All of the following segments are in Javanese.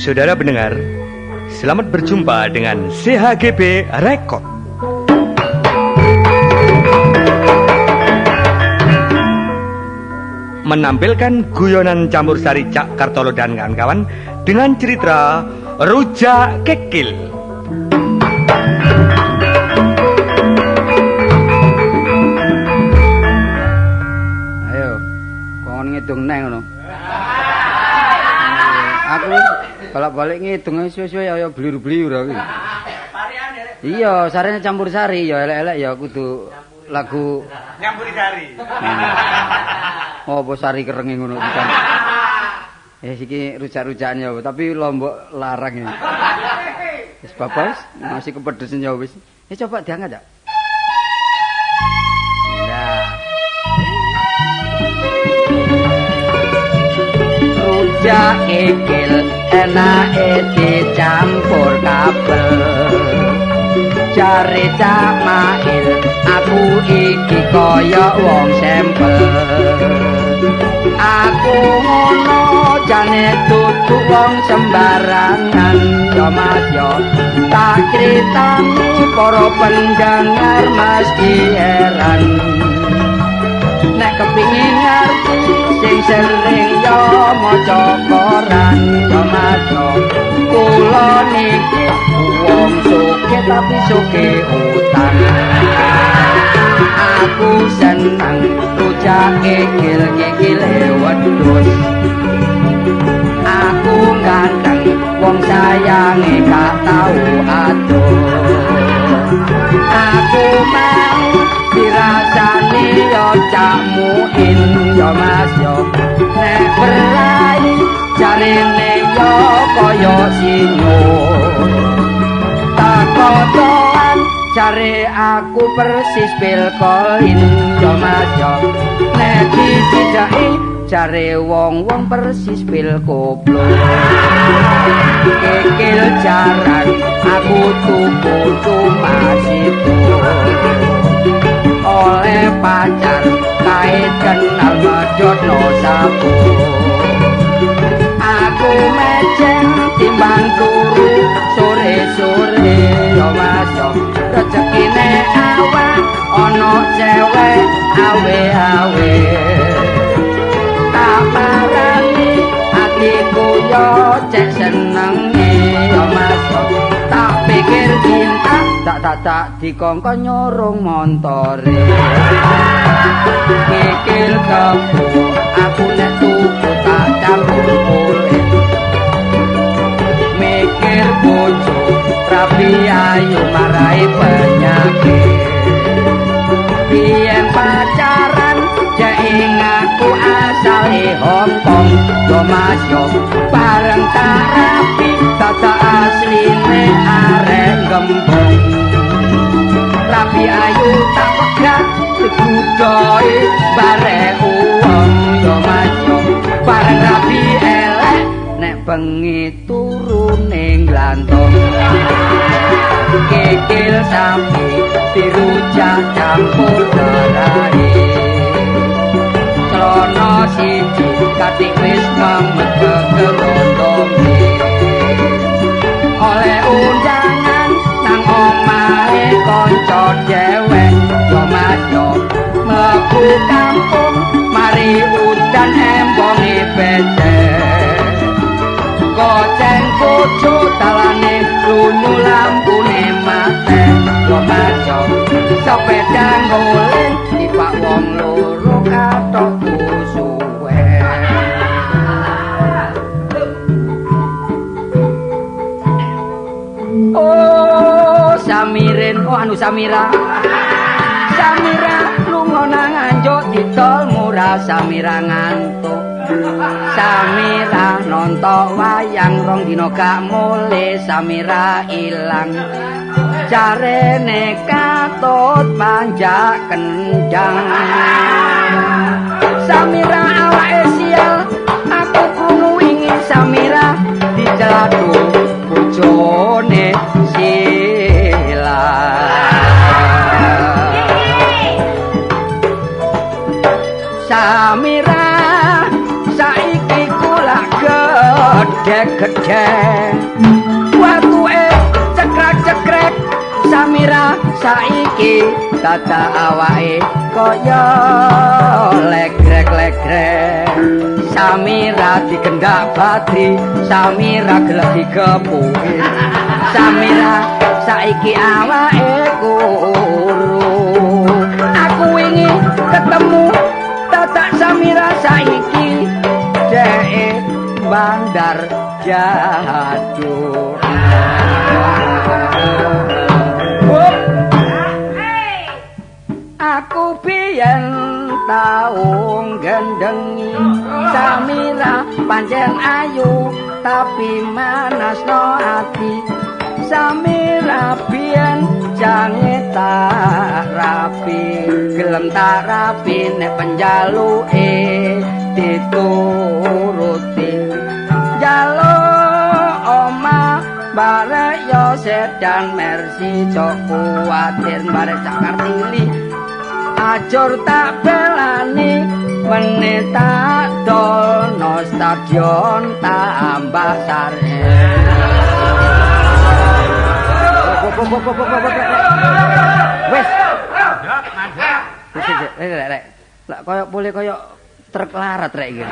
Saudara pendengar, selamat berjumpa dengan CHGB Record. Menampilkan guyonan campur sari Cak Kartolo dan kawan-kawan dengan cerita Rujak Kikil. Ayo, kon ngitung neh ngono. Aku bolak-balik ngitung suwe-suwe ya bliur-bliur aku. Iya, sarene campur sari ya elek-elek ya kudu lagu nyampuri sari. Oh, apa sari kerenge ngono bukan. Iki rujak-rujakan ya, tapi lombok larang ini. Wis bapak wis masih kepedesen ya wis. Coba diangkat ya. Nah. Rujak kikil enake dicampur kabel. Jare Cak Mail aku iki kaya wong sempel. Aku ngono jane dudu wong sembarangan ya Mas ya. Tak critani para pendengar mesti heran. Nek kepingin ngerti sing sering ya maca koran ya Mas ya. Kula niki wong sugih tapi sugih utang. Aku seneng rujak kikil kikile wedhus. Aku ganteng wong sayange gak tau adoh. Aku mau dirasani ya Cak Muin ya Mas ya. Nek berai jarene ya kaya singo. Takotoan jare aku persis Bill Clinton ya Mas ya. Nek dicidaki jare wong-wong persis Bill Koplo. Kikil jaran aku tuku cuma situ. Oleh pacar kait kenal medhotno sapu. Aku mecen timbang turu sore-sore ya Mas ya. Rezekine awak ana cewek awe-awe. Tak parani atiku yo cek senenge ya Mas ya. Tak pikir cinta tak dikongkon nyorong montore. Kikil kebo aku nek tuku tak campur kulit. Mikir bojo rapi ayu marai penyakit. Biyen pacaran jek ngaku asale Hongkong yo Mas yo. Bareng tak rapi tata asline arek gembong. Rapi ayu tak pegat digudoi barek uwong yo Mas yo. Bareng rapi elek nek bengi turu ning glantong. Kikil sapi dirujak campur berai. Celana siji katik wis memet kekerondonge. Oleh undangan nang omahe kanca dhewek yo Mas yo. Mlebu kampung mari udan embonge becek. Koceng bojo dalane lunyu lampune mate yo Mas yo. Sepeda ngolen tipak wong loro kathok suwe. Oh Samirin, oh anu Samira. Samira lunga nang Anjuk didol murah. Samira ngantuk. Samira nonton wayang rong dina gak mule. Samira ilang. Jarene katut manjak kendang. Samira awake sial, aku krungu wingi Samira dicelathu bojone Sila. Samira saiki kula gedhe. gedhe-gedhe. Watuke cekrek-cekrek Samira saiki tata awake kaya legrek-legrek. Samira digendak Badri, Samira gelem digepuki. Samira saiki awake kuru. Aku wingi ketemu tatak Samira saiki dheke bandar jaduk. Aku biyen tau gendhengi Samira pancen ayu tapi manasno ati. Samira biyen jange tak rapi, gelem tak rapi nek penjaluke dituruti. Jaluk omah barek yo sedan Mercy, cok kuwatir barek Cak Kartili. Ajur tak belani meneh tak dolno stadion tambah sare. Wes. Wis rek. Lak koyo boleh koyo truk larat rek iki.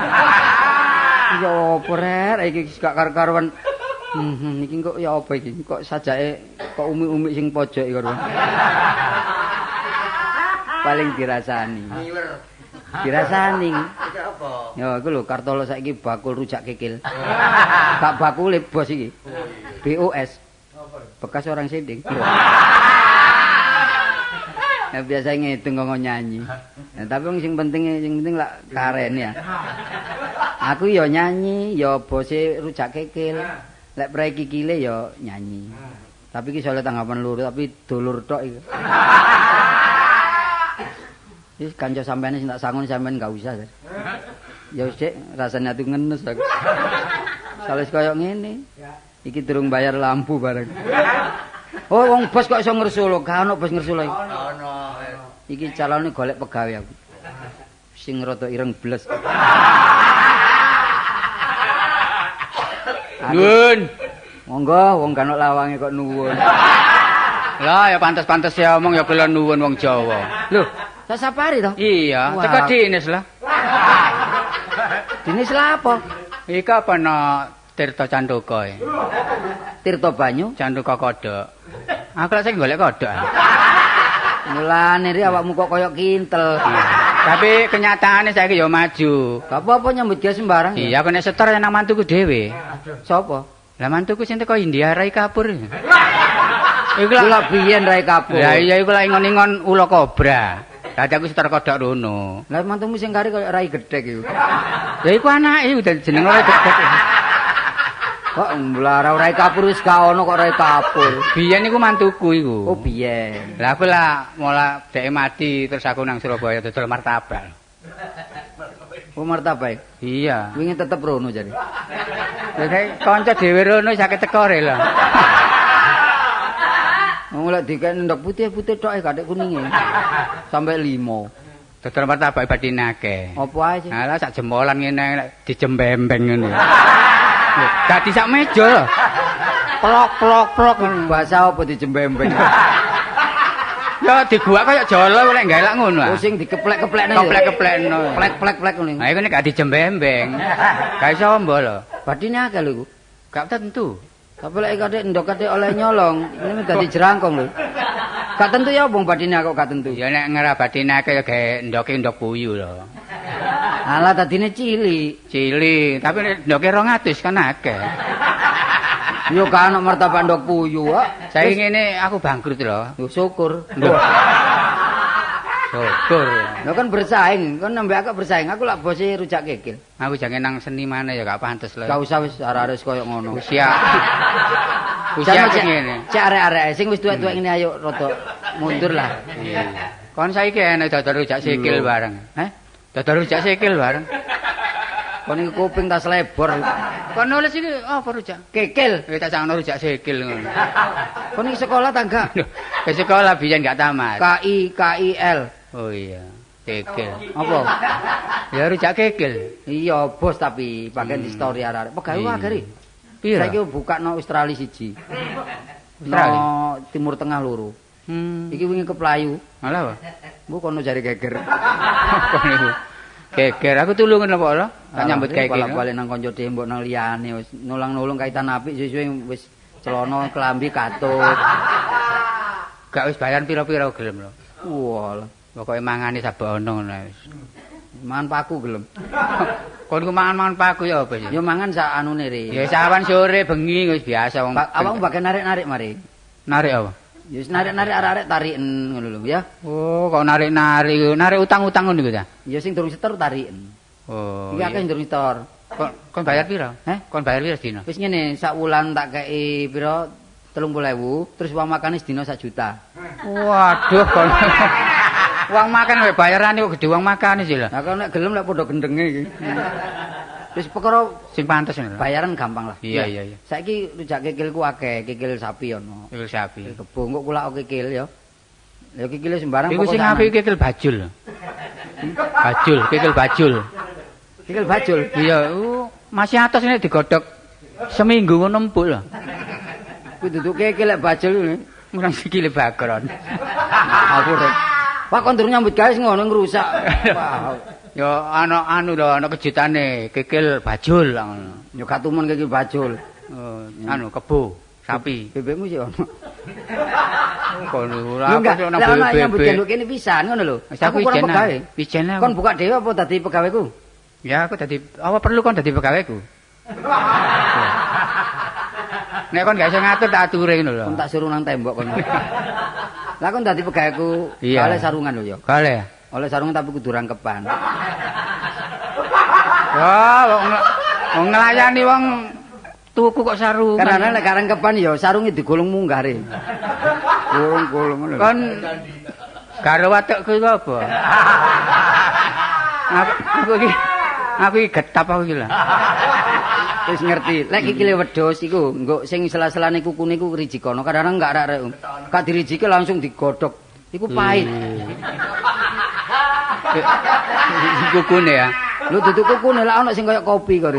Ya apa rek iki gak karo-karuan. Iki kok ya apa iki? Kok sajake kok umi-umi sing pojok iki karo. Paling dirasani. Dirasani. Apa? Ya iku lho Kartolo saiki bakul rujak kikil. Gak bakule bos iki. BOS. Bekas orang sinding. Ya biasa ngitung kok nyanyi. Ya, tapi wong sing penting lak karen ya. Aku ya nyanyi, ya bose rujak kikil. Lek prei kikile ya nyanyi. Tapi iki soalnya tanggapan loro tapi dulur tok iki. Wis kanca sampean sing tak sangun sampean gak usah. Ya wis Dik, rasane ati ngenes aku. Sales koyo ngene. Iki durung bayar lampu bareng. Oh wong bos kok iso ngresula, gak ono bos ngresula iki. Ono. Iki calone golek pegawe aku. Sing rada ireng bles. Nuwun. Monggo wong gak ono lawange kok nuwun. Lah ya pantes-pantes ya omong ya kula nuwun wong Jawa. Lho, sak safari to? Iya, teko dinis lah. Dinis lah apa? Iki apa no Tirta Canduka e? Tirta Banyu, Canduka kodhok. Aku lak sing golek kodhok. Mulane ri awakmu kok koyo kintel. Tapi kenyataane saiki ya maju. Gak apa-apa nyambut gawe sembarang. Iya, aku nek setor nang mantuku dhewe. Sapa? Lah mantuku sing teko India Rai Kapur. Iku lak biyen Rai Kapur. Lah iya iku lak ingon-ingon ula kobra. Dadi aku setor kodhok rono. Lah mantumu sing kari koyo Rai Gedhek iku. Ya iku anake udah jeneng Rai Gedhek. Kok mblara Rai Kapur wis gak ono kok Rai Kapur. Biyen iku mantuku iku. Oh biyen. Lah aku lah mola dheke mati terus aku nang Surabaya dodol martabak. Oh martabak. Iya. Wingi tetep rono jare. Lah kanca dhewe rono sakit tekore lho. Wong lek dikek ndok putih-putih tok kathik kuninge. Sampai 5. Dodol martabak batine akeh. Apa ae sih? Alah sak jempolan ngene dijembembeng ngene. Dadi sak meja lho. Plok plok plok bahasa apa dijembembeng? Ya diguak kaya jolo lek gawe lak ngono. Oh sing dikeplek-keplekno. Keplek-keplekno. Plek-plek-plek ngono. Nah iku nek gak dijembembeng. Gak iso ombo lho. Batine akeh lho iku. Gak tentu. Tapi lek kathik ndok kathik oleh nyolong, ini dadi jerangkong lho. Gak tentu ya wong batine kok gak tentu. Ya nek ngira batine akeh ya gawe ndoke ndok puyuh lho. Alah tadine cilik. Cilik, tapi nek ndoke 200 kan akeh. Yo gak ono martabak ndok puyuh kok. Saiki ngene aku bangkrut lho. Yo syukur. Syukur. Lho kan bersaing, kon nembe aku bersaing, aku lak bose rujak kikil. Aku jange nang seni maneh ya gak pantes lho. Gak usah wis arek-arek koyo ngono. Usia. Usia ngene. Cek arek-arek sing wis tuwek-tuwek ngene ayo rada mundur lah. Iya. Kon saiki enek dodol rujak sikil bareng. Heh? Dodol rujak sikil bareng. Kon iki kuping tas lebor. Kon nulis iki apa rujak? Kikil. Wis tak sangno rujak sikil ngono. Kon iki sekolah ta enggak? Ke sekolah biyen gak tamat. K I K I L. Oh iya, kikil. Apa? Ya rujak kikil. Iya, bos tapi pakai di story arek-arek. Pegawe wae gari. Piro? Saiki buka no Australia siji. Australia? No Timur Tengah loro. Iki wingi keplayu. Malah apa? Mbok kono jare geger. Apa niku? Geger aku tulungan apa lho? Tak nyambut gawe iki. Balik nang kanca dhewe mbok nang liyane wis nulang-nulung kaitan apik suwe-suwe wis celana klambi katut. Gak wis bayaran pira-pira gelem lho. Walah, pokoke mangane sabono ngono wis. Mangan paku gelem. Kon ku mangan-mangan paku ya apa sih? Ya mangan sak anune re. Ya sawan sore bengi wis biasa wong. Awakmu bakal narik-narik mari. Narik apa? Ya wis narik-narik arek-arek tariken ngono lho ya. Oh, kok narik-narik, narik utang-utang ngono iku ta? Ya sing durung setor tariken. Oh. Iki akeh durung setor. Kon bayar pira? Heh? Kon bayar pira sedina? Wis ngene, sak wulan tak kei pira 30.000, terus uang makane sedina 1 juta. Waduh, kon. Uang makan wae bayarane kok gede uang makane sih lho. Lah kok nek gelem lek padha gendenge iki. Wis perkara sing pantes ngono. Bayaran gampang lah. Iya, iya, iya. Saiki rujak kikilku akeh, kikil sapi ono. Kikil sapi. Kikil kebo engko kulak kikil ya. Ya kikile sembarang pokoke. Iku sing apik kikil bajul. Bajul, kikil bajul. Kikil bajul. Iya, masih atos ini digodhog seminggu ngono empuk lho. Kuwi duduk kikil lek bajul ngurang sikile bagron. Aku rek. Pak kon durung nyambut gawe ngono ngrusak. Wah. Ya ana anu lho, ana kejutane kikil bajul ngono. Ya gak tumen kikil bajul. Oh, anu kebo, sapi. Bebekmu sih ono. Kono ora aku ono bebek. Nyambut gawe kene pisan ngono lho. Aku kurang pegawe. Ijen. Kon buka dhewe apa dadi pegaweku? Ya aku dadi apa perlu kon dadi pegaweku? Nek kon gak iso ngatur tak ature ngono lho. Kon tak suruh nang tembok kon. Lah kon dadi pegaweku, oleh sarungan lho ya. Oleh. Oleh sarungan tapi kudu rangkepan. Wah, wong nglayani wong tuku kok sarungan. Karena nek rangkepan ya sarunge digolong munggah re. Golong-golong ngono. Kon karo watekku iku apa? Aku iki getap aku iki lho. Wis ngerti. Lek kikile wedhus iku nggo sing sela-selane kukune iku rijikono. Kadang-kadang enggak arek-arek. Gak dirijike langsung digodhog. Iku pahit. Kukune ya. Lho duduk kukune lak ono sing kaya kopi kok.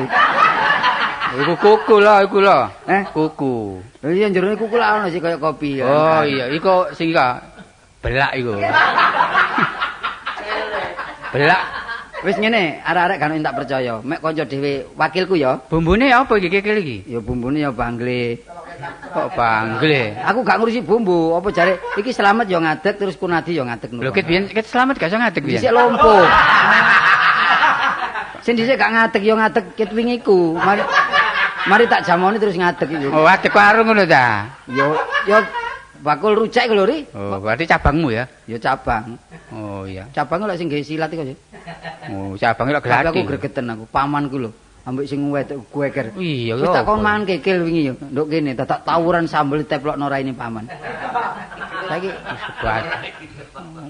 Iku kuku lho, iku lho. Eh, kuku. Lho iya jerone kuku lak ono sing kaya kopi ya. Oh iya, iku sing belak iku. Belak. Wis ngene, arek-arek gak tak percaya. Mek kanca dhewe wakilku ya. Bumbune apa iki kikil iki? Ya bumbune ya bangle. Kok bangle? Aku gak ngurusi bumbu, apa jare iki Slamet ya ngadeg terus Kunadi ya ngadeg. Lho ket biyen ket Slamet gak iso ngadeg biyen. Dhisik lompo. Sing dhisik gak ngadeg ya ngadeg ket wingi iku. Mari tak jamoni terus ngadeg iku. Oh, adeg warung ngono ta? Ya ya bakul rujak iku lho, Ri. Oh, berarti cabangmu ya? Ya cabang. Oh iya. Cabang lek sing gawe silat iku sih. Oh, cabang lek glati. Aku gregeten aku, pamanku lho. Ambek sing wedok geger. Iya, wis tak kon mangan kikil wingi yo. Nduk kene dadak tawuran sambel teplokno raine paman. Saiki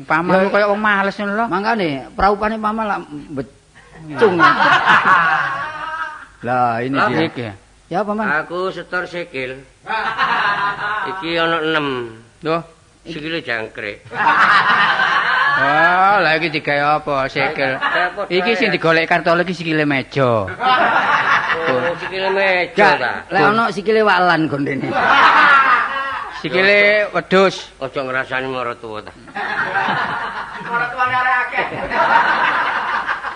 paman kaya wong males ngono lho. Mangkane praupane paman lak becung. Lah ini dia. Iki. Ya paman. Aku setor sikil. Iki ana 6. Lho, sikile jangkrik. Wah, lah iki digawe apa sikil? Iki sing digolek Kartolo iki sikile meja. Oh, sikile meja ta. Lek ana sikile walan gondene. Sikile wedhus. Aja ngrasani maratuwa ta. Maratuwane arek akeh.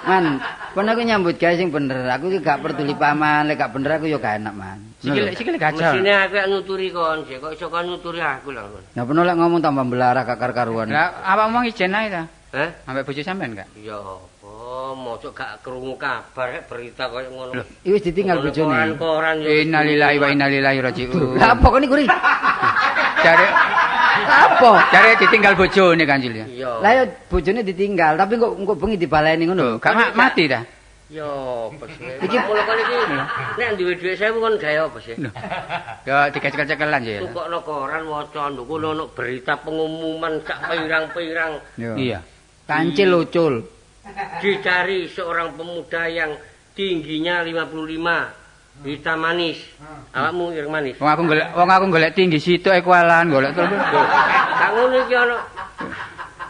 Man, kon aku nyambut gawe sing bener. Aku iki gak peduli paman, lek gak bener aku ya gak enak, Man. Sikile gajah. Mesine aku lek nuturi kon, sik kok iso kon nuturi aku lho. Ya peno lek ngomong tambah belarah gak karuan. Lah awakmu ijen ae ta? Heh? Ambek bojo sampean gak? Ya apa, mosok gak krungu kabar rek berita koyo ngono. Iki wis ditinggal bojone. Koran-koran yo. Innalillahi wa inna ilaihi raji'un. Lah apa kon iku, Ri? Jare apa? Jare ditinggal bojone Kanjil ya. Iya. Lah ya bojone ditinggal, tapi kok engko bengi dibaleni ngono. Gak mati ta? Ya apa sih? Iki kula kon iki nek duwe dhuwit 1000 kon gawe apa sih? Ya dicekel-cekelan ya. Tukokno koran waca nduk kono ono berita pengumuman sak pirang-pirang. Iya. Kancil ucul. Dicari seorang pemuda yang tingginya 55, hitam manis. Awakmu ireng manis. Wong aku golek tinggi situk e kualan golek terus. Gak ngono iki ono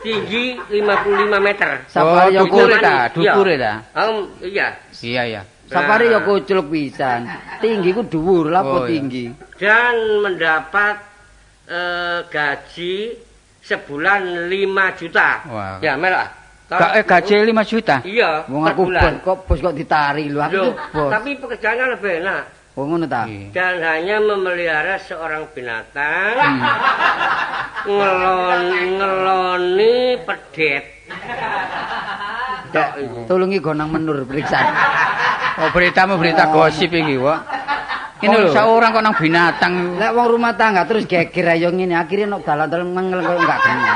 tinggi 55 meter. Oh, dukure ta, dukure ta. Iya. Iya, iya. Safari ya kucluk pisan. Tinggi ku dhuwur, lha apa tinggi? Dan mendapat gaji sebulan 5 juta. Wah. Ya, melok. Gak gaji 5 juta. Iya, wong aku bos kok bos kok ditari lho aku bos. Tapi pekerjaannya lebih enak. Oh ngono ta. Dan hanya memelihara seorang binatang. Ngeloni pedet. Tulungi gonang menur periksa. Oh beritamu berita gosip iki, Wak. Ini lho seorang kok nang binatang. Lek wong rumah tangga terus geger ayo ngene, akhire nok dalan-dalan mengel koyo enggak kena.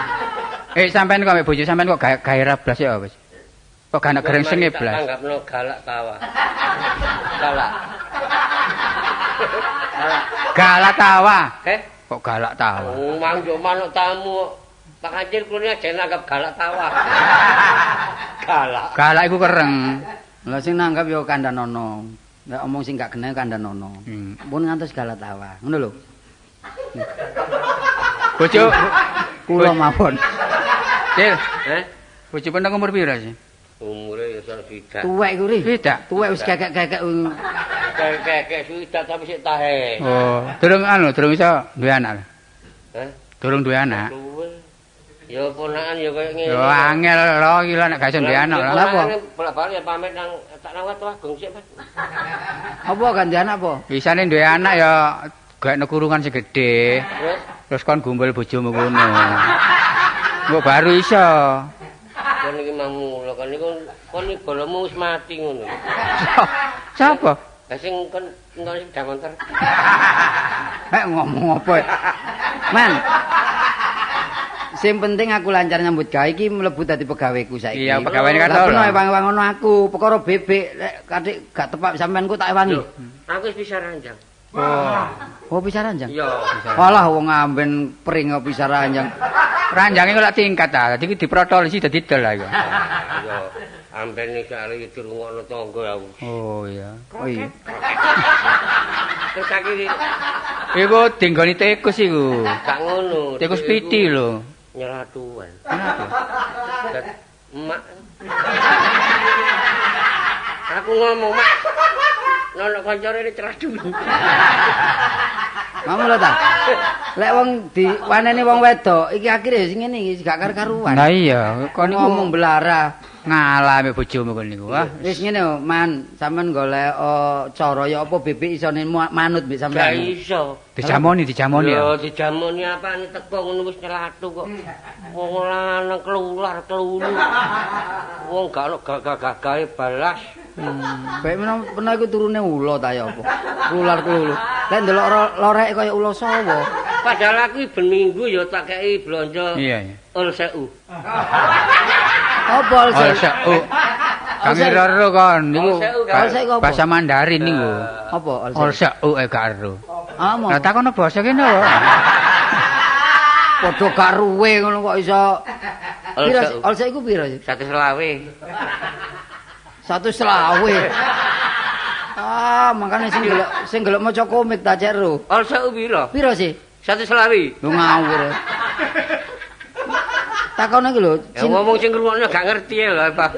Sampean kok ambek bojo sampean kok gairah blas ya, Bos? Kok gak ana grengsenge blas? Tanggapno galak tawa. Galak. Galak. Galak tawa. Heh? Kok galak tawa? Oh, mangjo manuk tamu. Pak Kancil kulune aja nanggap galak tawa. Galak. Galak iku kereng. Lah sing nanggap ya kandhanono. Nek omong sing gak kena kandhanono. Pun ngantos galak tawa. Ngono lho. Bojo kula mawon. Cil, eh? Bojo pendang umur pira sih? Umure ya swidak. Tuwek iku ri. Swidak. Tuwek wis kekek-kekek. Kekek swidak tapi sik tahe. Oh, durung anu, durung iso duwe anak. Heh? Durung duwe anak. Ya ponakan ya koyo ngene. Ya angel lho iki lho nek gak iso duwe anak lho. Lah apa? Bolak-balik ya pamit nang tak nang Watu Agung sik, Mas. Apa ganti anak apa? Bisane duwe anak ya gaekno kurungan sing gedhe. Terus terus kon gumbul bojomu ngono. Mbok baru iso. Kon iki mamu lho kon niku kon iki bolomu wis mati ngono. Sapa? Lah sing kon nggon sepeda motor. Ngomong apa? Man. Sing penting aku lancar nyambut gawe iki mlebu dadi pegaweku saiki. Iya, pegaweane kato. Lah ewang-ewang ngono aku, perkara bebek lek katik gak tepak sampean ku tak ewangi. Aku wis bisa ranjang. Oh. Oh bisa ranjang? Iya. Alah wong amben pring kok bisa ranjang. Ranjange kok lak tingkat ta. Dadi iki diprotol sih dadi dol lah iku. Iya. Amben iki arep dirungokno tangga aku. Oh iya. Oh iya. Terus saiki iku dinggoni tikus iku. Gak ngono. Tikus piti lho. Nyelatuan. Kenapa? Emak. Aku ngomong, Mak. Nono kancane ini celadu. Mamu lho ta. Lek wong diwaneni wong wedok iki akhire sing ngene iki gak karo-karuan. Lah iya, kon niku ngomong belara ngalah ambek bojomu kon niku. Wah, wis ngene yo, Man, sampean golek cara ya apa bebek isone manut mbek sampean. Gak iso. Dijamoni, dijamoni ya. Yo dijamoni apane teko ngono wis nyelatu kok. Wong lanang kelular kelulu. Wong gak ono gagah-gagahe balas. Baik menawa iku turune ula ta ya apa? Kelular kelulu. Lek ndelok lorek kaya ula sawa. Padahal aku ben minggu ya tak kei blonjo. Iya, iya. Ol sewu. Apa ol sewu? Kang ero kon niku. Bahasa Mandarin niku. Apa ol sewu gak ero. Ah, lah takono basa kene kok. Padha gak ruwe ngono kok iso. Pira ol sewu iku pira sih? 125. 125. Ah, makane sing gelek maca komik ta cek ro. Ol sewu pira? Pira sih? 125. Lho ngawur. Takono iki lho. Ya ngomong sing ngrungokno gak ngerti ya lho, Pak.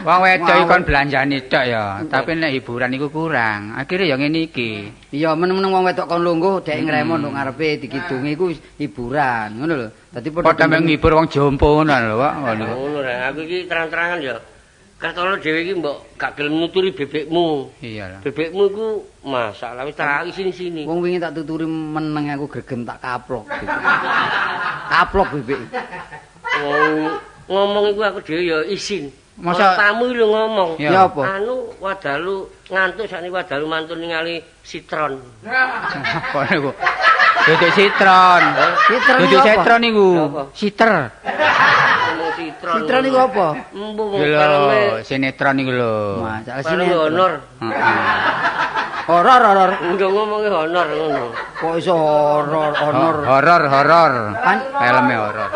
Wong wedok iki kon belanjani tok ya, tapi nek hiburan iku kurang. Akhire ya ngene iki. Iya, meneng-meneng wong wedok kon lungguh dhek ngremon nduk ngarepe dikidungi iku hiburan, ngono lho. Dadi padha mek ngibur wong jompo ngono lho, Pak. Ngono ra, aku iki terang-terangan ya. Kartolo dhewe iki mbok gak gelem nuturi bebekmu. Iya lah. Bebekmu iku masalah wis tak isin-isini. Wong wingi tak tuturi meneng aku gregem tak kaplok. Kaplok bebek. Wong ngomong iku aku dhewe ya isin. Masa tamu lho ngomong. Ya apa? Anu wadalu ngantuk sakniki wadalu mantun ningali sitron. Apa niku? Duduk sitron. Sitron Duduk sitron niku. Siter. Sitron. Sitron niku apa? Embu lho, sinetron niku lho. Masalah sinetron. Honor. Horor horor. Enggak ngomongi honor ngono. Kok iso horor honor. Horor horor. Filme horor.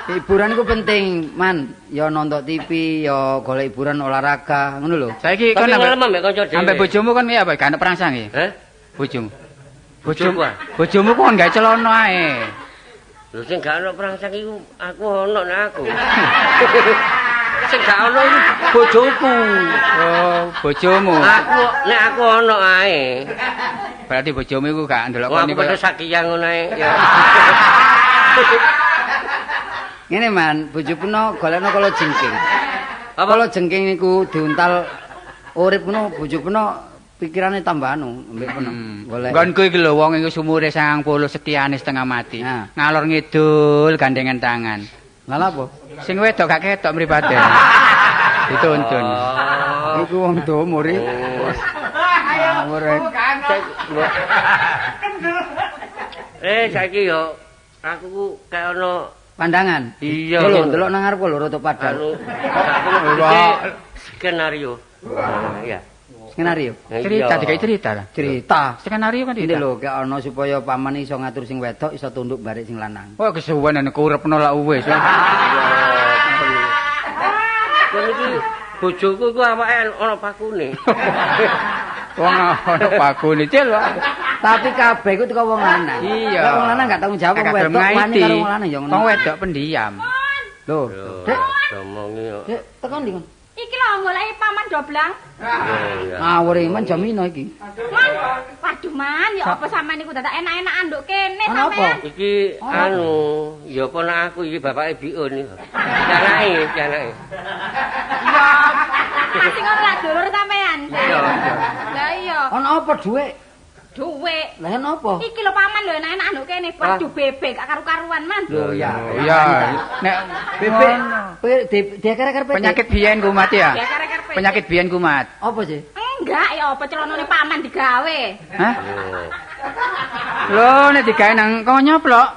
Hiburan iku penting, Man. Ya nonton TV, ya golek hiburan olahraga, ngono lho. Saiki kon ambek kanca dhewe. Ambek bojomu kon piye apa? Gak ana perangsang iki? Heh? Bojomu. Bojomu. Bojomu kon gawe celana ae. Lho sing gak ana perangsang iku aku ana nek aku. Sing gak ono iku bojoku. Oh, bojomu. Aku nek aku ono ae. Berarti bojomu iku gak ndelok Wong kon aku iku. padha sakiya ngono ae. Ya. Ngene Man, bojo peno golekno kala jengking. Apa? Kala jengking niku diuntal urip ngono bojo peno pikirane tambah anu mbek peno. Golek. Nggonku iki lho wong iku sumure 90 setiane setengah mati. Nah. Ngalor ngidul gandengan tangan. Lah lha apa? Sing wedok gak ketok mripate. Dituntun. Oh. Iku wong tuwa muri. Ngawur. Saiki yo aku ku kayak ono Pandangan. Iya. Lho ndelok nang ngarep lho rada padhang. anu skenario. Iya. Skenario. Cerita dikai cerita lah. Cerita. Skenario kan Ini cerita. lho kayak ono supaya paman iso ngatur sing wedok iso tunduk barek sing lanang. Wah kesuwen nek urepno lak wis. Kon iki bojoku iku awake ana pakune. Wong ono pakune cil. Tapi kabeh iku teko wong lanang. Iya. Lek wong lanang gak tanggung jawab wong Gak gelem wedok wani ngaiti. karo wong lanang ya ngono. Wong wedok pendiam. Lho, Dek, Domongi yo. Dek, tekan ndi kon? Iki lho goleki paman doblang. Iya. Ngawur iki man jamino iki. Man, waduh man, ya apa sampean niku dadak enak-enakan nduk kene Ana apa? sampean. Iki anu, ya apa nek aku iki bapake Biun iki. Anake, anake. Sing ora lak dulur sampean. Iya, iya. Lah iya, Ono apa dhuwit? dhuwit. Lah ono apa? Iki lho paman lho enak-enakan nduk kene. Waduh bebek gak karu-karuan man. Lho ya. Iya, nek Bebek diakar-akar penyakit biyen kumat ya. Ya karek-karep. Penyakit biyen kumat. apa sih? Enggak, ya apa celanane paman digawe. Hah? Lho nek digawe nang kono nyoplok,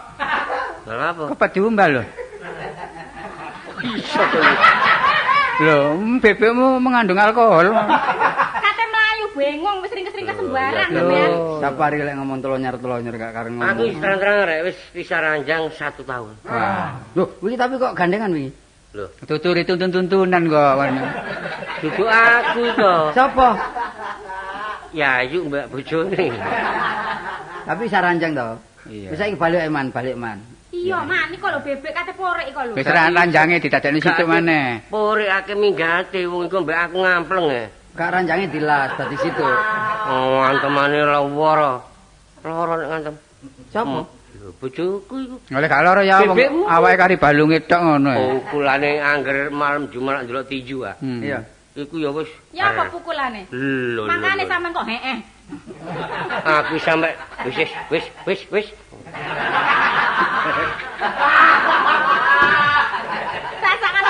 Lha apa? kepet diumbal lho. Iso to. Lho, bebekmu mengandung alkohol. Kate mlayu bengong wis ringkes-ringkes sembarang Lho. sampean. Sapari lek ngomong telonyer-telonyer gak kareng ngomong. Aku wis terang-terang rek wis pisah ranjang 1 tahun. Wah, Lho, wingi tapi kok gandengan wingi? Lho, tuturi tuntun-tuntunan kok. duduk aku to. Sapa? Ya ayu mbak bojone. Tapi saranjang to. Iya. Wis saiki balik man, balik man. Iya, man, iku lho bebek kate porek iku lho. Wis ranjange didadekne situ maneh. Porekake minggate wong iku mbek aku ngampleng e. Gak ranjange dilas dadi situ. Oh, antemane lara. Lara nek ngantem. Sapa? Lho, bojoku iku. Oleh gak lara ya wong Bebekmu. awake kari balunge tok ngono ya. Oh, ukulane angger malam Jumat ndelok tinju ah. Hmm. Iya. Iku ya wis. Ya apa pukulane? Lho, lho, Makane lho. sampean kok heeh. Aku sampe wis wis wis wis wis. Sasakan.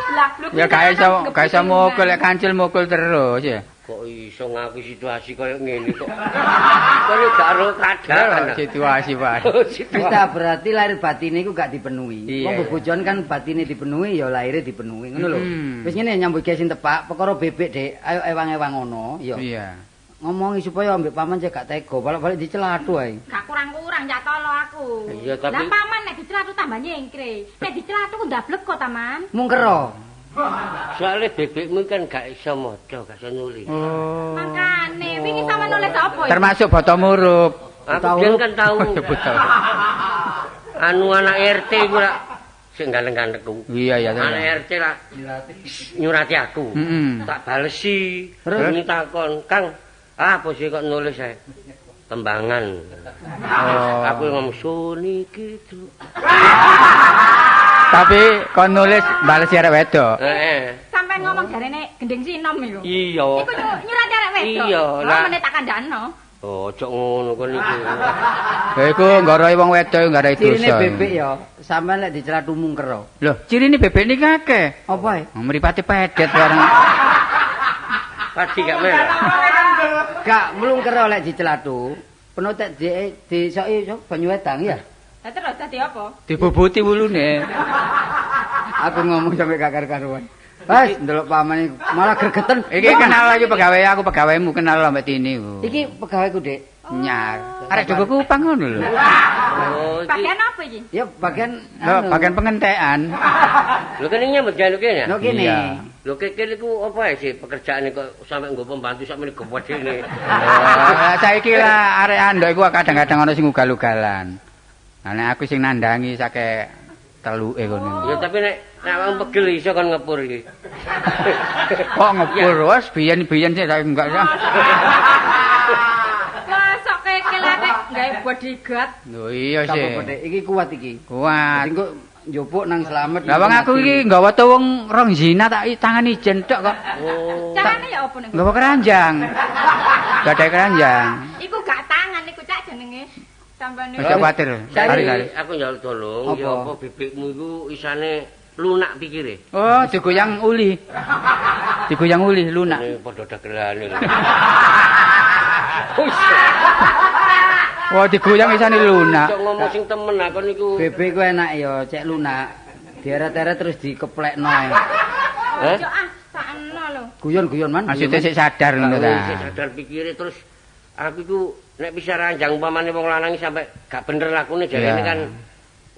Lah, lho Ya gak iso mukul lek kancil mukul terus ya. Kok iso ngaku situasi koyo ngene kok. Kok gak ero keadaan. Situasi, Pak. Wis ta berarti lahir batine iku gak dipenuhi. Iya. Wong bebojoan kan batine dipenuhi ya lahire dipenuhi ngono lho. Hmm. Wis ngene nyambut gawe sing tepak, perkara bebek Dik, ayo ewang-ewang ngono ya. Iya. Ngomongi supaya ambek paman cek gak tega, balik-balik dicelatu ae. Gak kurang-kurang ya tolo aku. Iya, tapi- Lah paman nek dicelatu tambah nyengkre. Nek dicelatu ku ndablek kok taman. Mungkero. Soale bebekmu kan gak iso maca, gak iso nulis. Oh. Makane wingi sama nulis apa ya? Termasuk boto murup. Aku biyen kan tau Buta. anu anak RT iku lak sing ganteng-ganteng ku. Iya iya. Anak RT lah nyurati aku. Heeh. Tak balesi. Terus? Terus takon, "Kang, apa sih kok nulis ae?" Tembangan. Oh. Aku ngomong suni gitu. Tapi kon nulis balesi arek wedok. Heeh. Sampeyan ngomong jarene gending sinom iku. Iya. Iku nyurati arek wedok. Iya, Oh, lah. meneh tak kandhakno. Oh, ojo ngono kon iku. Lha iku nggoroi wong wedok nggarai Cirine dosa. bebek ya, sampean lek dicelatu mungkero. Lho, cirine bebek niki akeh. Apa ae? Mripate pedet bareng. Pasti gak melok. Gak mlungkero lek dicelatu. Penuh tek di disoki so, banyu wedang ya. Lah terus dadi apa? Dibubuti wulune. Aku ngomong sampe gak karu-karuan. Wes ndelok paman iku malah gregeten. Iki kenal lagi pegawai aku, pegawaimu kenal lho mbak Tini ku. Iki pegawaiku, Dik. Nyar. Arek jogo kupang ngono lho. Oh, iki. Bagian apa iki? Ya bagian Lho, bagian pengentekan. Lho kene nyambut gawe lho kene. No kene. Iya. Lho kene iku apa sih pekerjaane kok sampe nggo pembantu sampe gedene. Lah saiki lah arek andok iku kadang-kadang ana sing ugal-ugalan. Lah nek aku sing nandangi sake Teluke kono. Ya tapi nek awakmu pegel iso kon ngepur iki. Kok ngepur wis biyen-biyen sik saiki enggak ya. Mosok kekil arek gawe bodyguard. Lho iya sih. Iki kuat iki. Kuat. Dadi kok njupuk nang Slamet. Lah wong aku iki nggawa wong rong zina tak tangan ijen tok kok. Oh. Carane ya apa ning? Nggawa keranjang. Gadai keranjang. Iku gak tangan iku cak jenenge. Tambane. Aja kuwatir. Sari, aku njaluk tolong ya apa bebekmu iku isane lunak pikire. Oh, digoyang uli. Digoyang uli lunak. Ini padha dagelane. Wah, digoyang isane lunak. Kok ngomong sing temen aku niku. Bebek ku enak ya, cek lunak. Dieret-eret terus dikeplekno ae. Heh? Ojo ah, sakno lho. Guyon-guyon man. Maksudnya sik sadar ngono ta. Sik sadar pikire terus aku iku nek bisa ranjang umpamane wong lanang sampe gak bener lakune jarene kan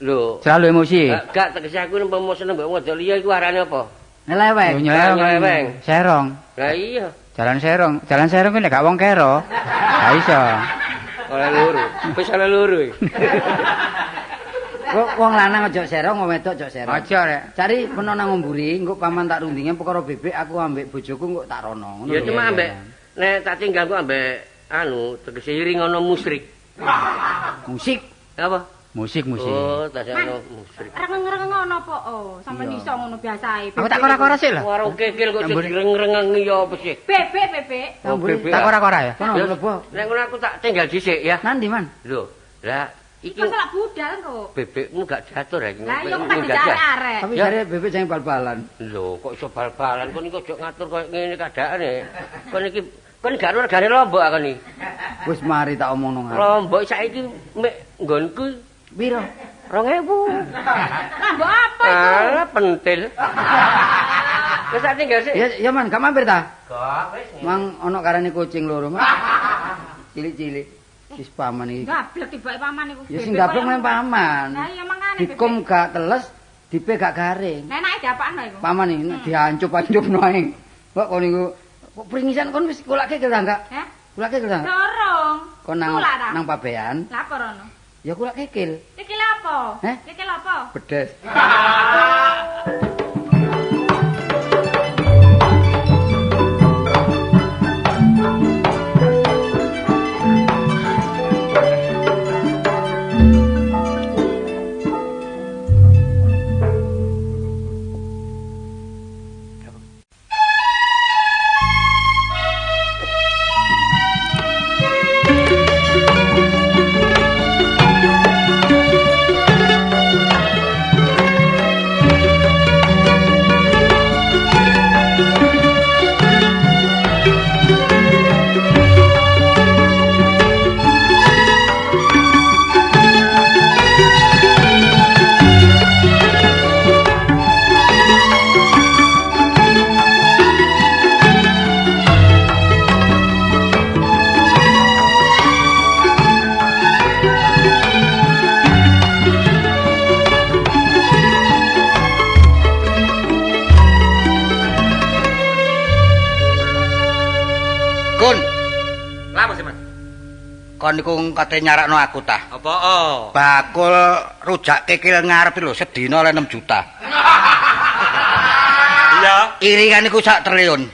lho. Selalu emosi. Gak tegese aku umpama seneng mbek wong wedok liya iku arane apa? Nyeleweng. Nyeleweng. Serong. Lah iya. Jalan serong. Jalan serong ku nek gak wong kero. Gak iso. Oleh loro. Wis oleh loro iki. Kok wong lanang aja serong, wong wedok aja serong. Aja rek. Cari peno nang mburi, engko paman tak rundinge perkara bebek aku ambek bojoku engko tak rono. Ya cuma ambek nek tak tinggal ku ambek anu tegese iring ana musrik. Musik? Apa? Musik. Oh, tak ono musrik. Rengeng-rengeng ono apa? Oh, sampeyan iso ngono biasae. Aku tak kora-kora sik lho. Warung kekil kok direng-rengeng ya apa sih? Bebek, bebek. Oh, bebek. Tak kora-kora ya. Kono mlebu. Nek ngono aku tak tinggal dhisik ya. Nandi, Man? Lho, lah iki kok selak budal kok. Bebekmu gak diatur ya iki. Lah iya kok arek. Tapi jare bebek jangan bal-balan. Lho, kok iso bal-balan? Kon iki ojo ngatur koyo ngene keadaane. Kon iki kon gak regane lombok aku ni. Wis mari tak omongno. Lombok saiki mek nggonku piro? 2000. Lah mbok apa iku? Alah pentil. Wis tak tinggal sik. Ya ya Man, gak mampir ta? Gak wis. Mang ono karane kucing loro, Mas. Cilik-cilik. Wis paman iki. Gablek tibake paman iku. Ya sing gablek nang paman. Lah iya mangane. Dikum gak teles, dipe gak garing. Lah enake diapakno iku? Paman iki diancup-ancupno ae. Kok kon niku kok pringisan kon wis kulake ta enggak? Heh? Kulake ta? Dorong. Kon nang pabean. Lah apa rono? Ya kulak kekil. Kekil apa? Heh? Kekil apa? Bedes. Kon niku kate nyarakno aku ta? Apa? Oh. Bakul rujak kikil ngarep lho sedina oleh 6 juta. Iya. Iringan iku sak triliun.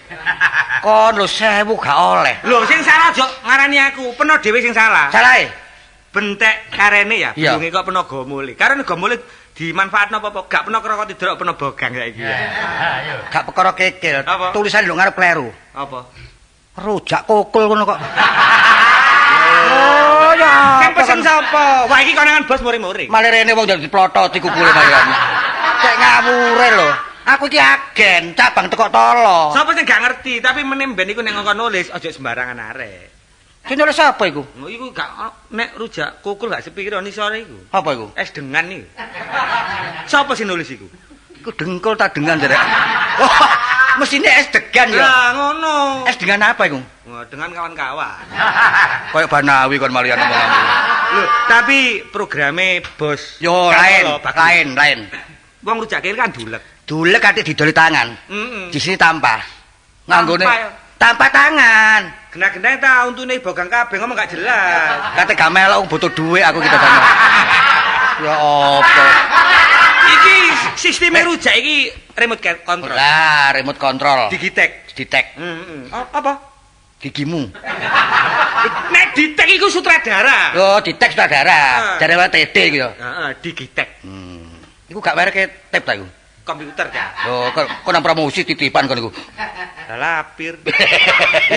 Kon lho 1000 gak oleh. Lho sing salah jok ngarani aku, peno dhewe sing salah. Salahe? Bentek karene ya, bulunge kok peno gomule. Karene gomule dimanfaatno apa-apa, gak peno krokot tidrok peno bogang saiki. Gak perkara kikil. Tulisan lho ngarep kleru. Apa? Rujak kokul ngono kok. Oh ya. Sing pesen sapa? Wah iki konangan bos muring-muring. Malah rene wong dadi diplothoti kukule malian. Cek ngawure lho. Aku iki agen cabang tekok tolo. Sapa sing gak ngerti, tapi meneh ben iku nek ngongkon nulis aja sembarangan arek. Sing nulis sapa iku? Oh iku gak nek rujak kukul gak sepiro nisore iku. Apa iku? Es dengan iku. Sapa sing nulis iku? Iku dengkul ta dengan jare. Oh, mesine es degan ya. Lah ngono. Es dengan apa iku? Wah, dengan kawan-kawan. Kayak Banawi kon malian ngomong. Lho, tapi programe bos yo lain. Wong rujak kiri kan dulek. Dulek ate didoli tangan. Di sini tanpa. Nganggone tanpa tangan. Genah-genah ta untune bogang kabeh ngomong gak jelas. Kate gak melok butuh dhuwit aku kita tangan. Ya apa? Iki Iki sisteme rujak iki remote control. Lah, remote control. Digitek. Ditek Heeh. Apa? Gigimu. Nek ditek iku sutradara. Oh, ditek sutradara. Jare wae TD iku ya. Heeh, digitek. Iku gak merek tip ta iku. Komputer ta. Oh, kok nang promosi titipan kon iku. Lah lapir.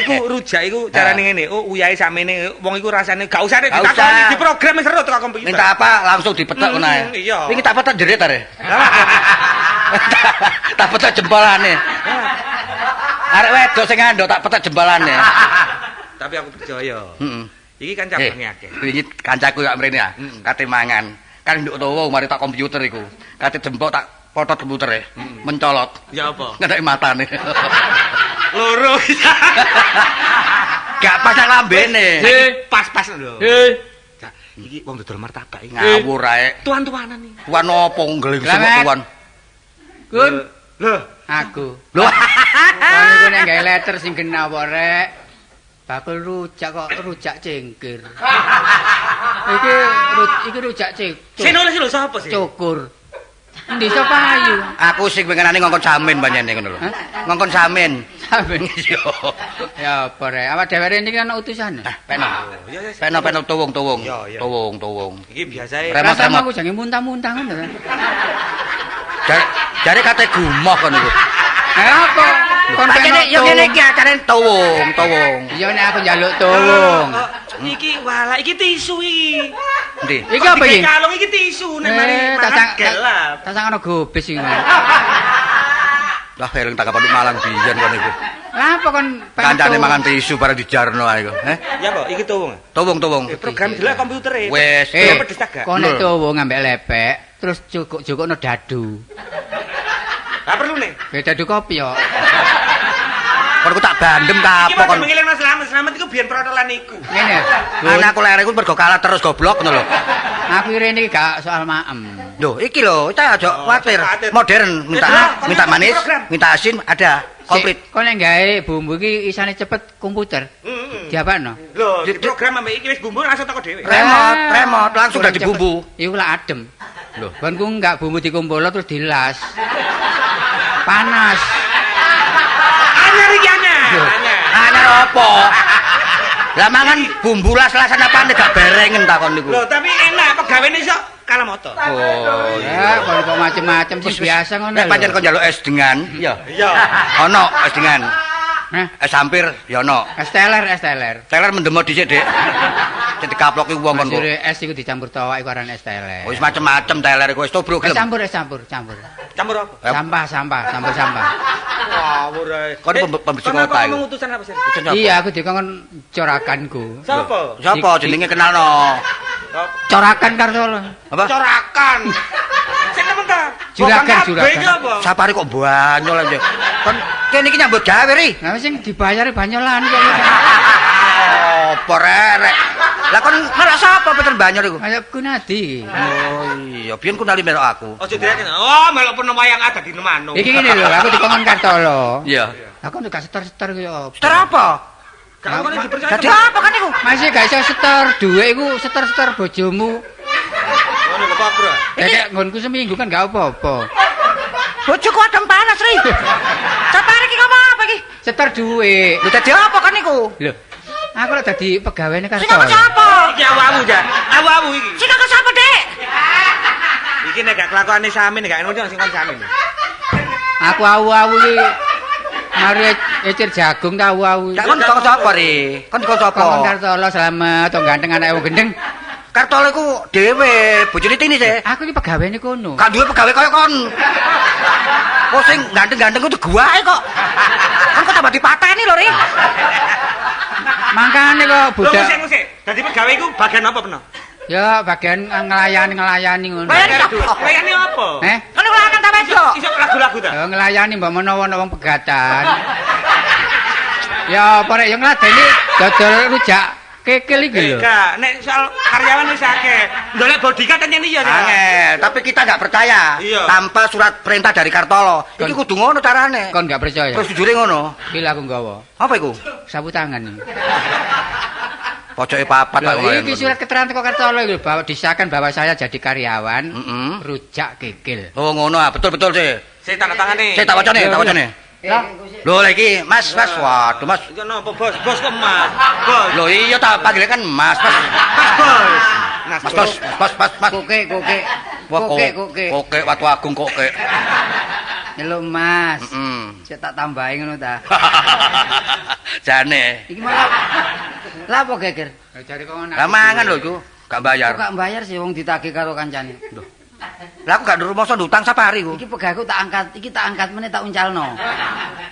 Iku rujak iku carane ngene. Oh, uyahe sakmene wong iku rasane gak usah nek ditakoni di program wis seru teko komputer. Minta apa langsung dipetok ngono ae. Iya. Wingi tak petok jerit are. Tak petok jempolane. Arek wedok sing ngandhok tak petok jempolane. Tapi aku percaya. Heeh. Iki kan cabange akeh. Wingi kancaku yo mrene ya, kate mangan. Kan nduk tuwa mari tak komputer iku. Kate jempol tak potot komputere, mencolot. Ya apa? Ngeneki matane. Loro. Gak pas nang lambene. Pas-pas lho. Iki wong dodol martabak iki. Ngawur ae. Tuan-tuanan iki. Tuan opo nggelingsu kok tuan? Kun. Lho, aku. Lho. Kon iku nek gawe letter sing genah apa rek? Bakul rujak kok rujak cengkir. Iki rujak cengkir. Sing nulis lho sapa sih? Cukur. Endi sapa ayu? Aku sing pengenane ngongkon samin panjene ngono lho. Ngongkon samin. Samin. Iya. Ya apa rek? Awak dhewe rene iki ana utusane. Ah, peno. Peno tuwung-tuwung. Tuwung-tuwung. Iki biasae. Remot-remot aku jange muntah-muntah ngono. Jare kate gumoh kon iku. Eh apa? Kon kene yo ngene iki acarane tuwung-tuwung. Iya nek aku njaluk tuwung. Iki walah iki tisu iki. Endi? Iki apa iki? Kalung iki tisu nek mari mangan gelap. Tas ana gobis iki. Lah eling tanggapan Malang biyen kon iku. Lah apa kon kancane mangan tisu bareng dijarno ae iku. Heh. Ya apa iki tuwung? Tuwung-tuwung. Program delok komputere. Wis, pedes ta gak? Kon nek tuwung ambek lepek terus jukuk-jukukno dadu. Lah perlu nih. Ya dadu kopi yo. Kon ku tak bandem ta apa kon. Iki mengelingno Slamet iku biyen protolan iku. Ngene. Anakku lere iku mergo kalah terus goblok ngono lho. Aku rene iki gak soal maem. Lho, iki lho, cah aja kuwatir. Modern, minta manis, minta asin ada, komplit. Kon nek gawe bumbu iki isane cepet komputer. Heeh. Diapakno? Lho, di program ambek iki wis bumbu langsung teko dhewe. Remote, langsung dadi bumbu. Iku lak adem. Lho, konku enggak bumbu dikumpulno terus dilas. Panas. Anyar iki anyar. Anyar apa? Lah mangan bumbu las-lasan apane gak berengen takon niku. Lho, tapi enak pegawene iso kalah moto. Oh, iya. Kon kok macem-macem sih biasa ngono. Nek pancen kon njaluk es dengan, iya. Iya. Ono es dengan. Hah? Es hampir ya ono. Es teler, es teler. Teler mendemo dhisik, Dik. Sing dikaploki wong kon kok. Masure es iku dicampur tawak iku arane es teler. Wis macem-macem teler iku wis tobruk Es gelem. campur, es campur, campur. Campur apa? Sampah, sampah, campur sampah. Ngawur ae. Kon pembersih kota iku. Ngomong utusan apa sih? Iya, aku dikongkon corakanku. Sapa? Sapa jenenge kenalno? Corakan Kartolo. Apa? Corakan. Sing nemen ta? Juragan, juragan. Sapare kok banyol aja. Kon kene iki nyambut gawe ri. Lah sing dibayar banyolan kok. Apa rek? Lah kon melok sapa Peter Banyol iku? Ayo Kunadi iki. Oh iya, biyen Kunali melok aku. Ojo direken. Oh, melok peno wayang ada di Nemano. Iki ngene lho, aku dikongkon Kartolo. Iya. Lah kon gak setor-setor ku ya apa? Setor apa? Gak kon dipercaya. Dadi apa kan iku? Masih gak iso setor dhuwit iku setor-setor bojomu. Ngono lho kok, Bro. Kayak nggonku seminggu kan gak apa-apa. Bojoku adem panas ri. Sapare iki ngomong apa iki? Setor dhuwit. Lho dadi apa kan iku? Lho, aku lho dadi pegawene Sing aku Kartolo. sapa? Iki awu-awu ja. Awu-awu iki. Sing aku sapa, Dik? Iki nek gak kelakuane Samin gak ngono sing kon Samin. Aku awu-awu iki mari ecir jagung ta awu-awu. Gak kon dikon sapa ri? Kon dikon sapa? Kongkon Kartolo selamat, wong ganteng anake wong gendeng. Kartolo iku dhewe, bojone Tini sih. Aku iki pegawene kono. Gak duwe pegawe kaya kon. Kok sing ganteng-ganteng kudu guake kok. Kon kok tambah dipateni lho, Ri. Mangkane kok Lho budak. ngusik-ngusik. Dadi pegawe iku bagian apa peno? Ya bagian nglayani-nglayani ngono. Nglayani apa? Nglayani apa? Eh? Kon iku lanang ta wedok? Iso lagu-lagu ta? Ya nglayani mbok menawa ana wong pegatan. Ya apa rek ya ngladeni dodol rujak kekil iki lho. Gak, nek soal karyawan wis akeh. Ndolek bodyguard kan iya. Angel, tapi kita nggak percaya Iya. tanpa surat perintah dari Kartolo. Iki kudu ngono carane. Kon gak percaya? Prosedure ngono. Iki lho aku nggawa. Apa iku? Sapu tangan iki. Pojoke papat kok. Iki surat keterangan teko Kartolo lho bahwa disahkan bahwa saya jadi karyawan rujak kikil. Oh ngono ah, betul-betul sih. Sik tanda tangane. Sik tak wacane, tak wacane. Lho lha iki Mas, Mas, waduh Mas. Iki napa Bos? Bos kok Mas? Bos. Lho iya tak panggil kan Mas, Mas. Mas Bos. Mas Bos, Mas, Mas, Mas. Koke, koke. Koke, koke. Koke Watu Agung koke. Nyeluk Mas. Sik tak tambahi ngono ta. Jane. Iki malah lha apa geger? Lah mangan lho iku, gak bayar. Kok gak bayar sih wong ditagih karo kancane. Lho. Lah aku gak rumoso ndutang sapari ku. Iki pegaku tak angkat, iki tak angkat meneh tak uncalno.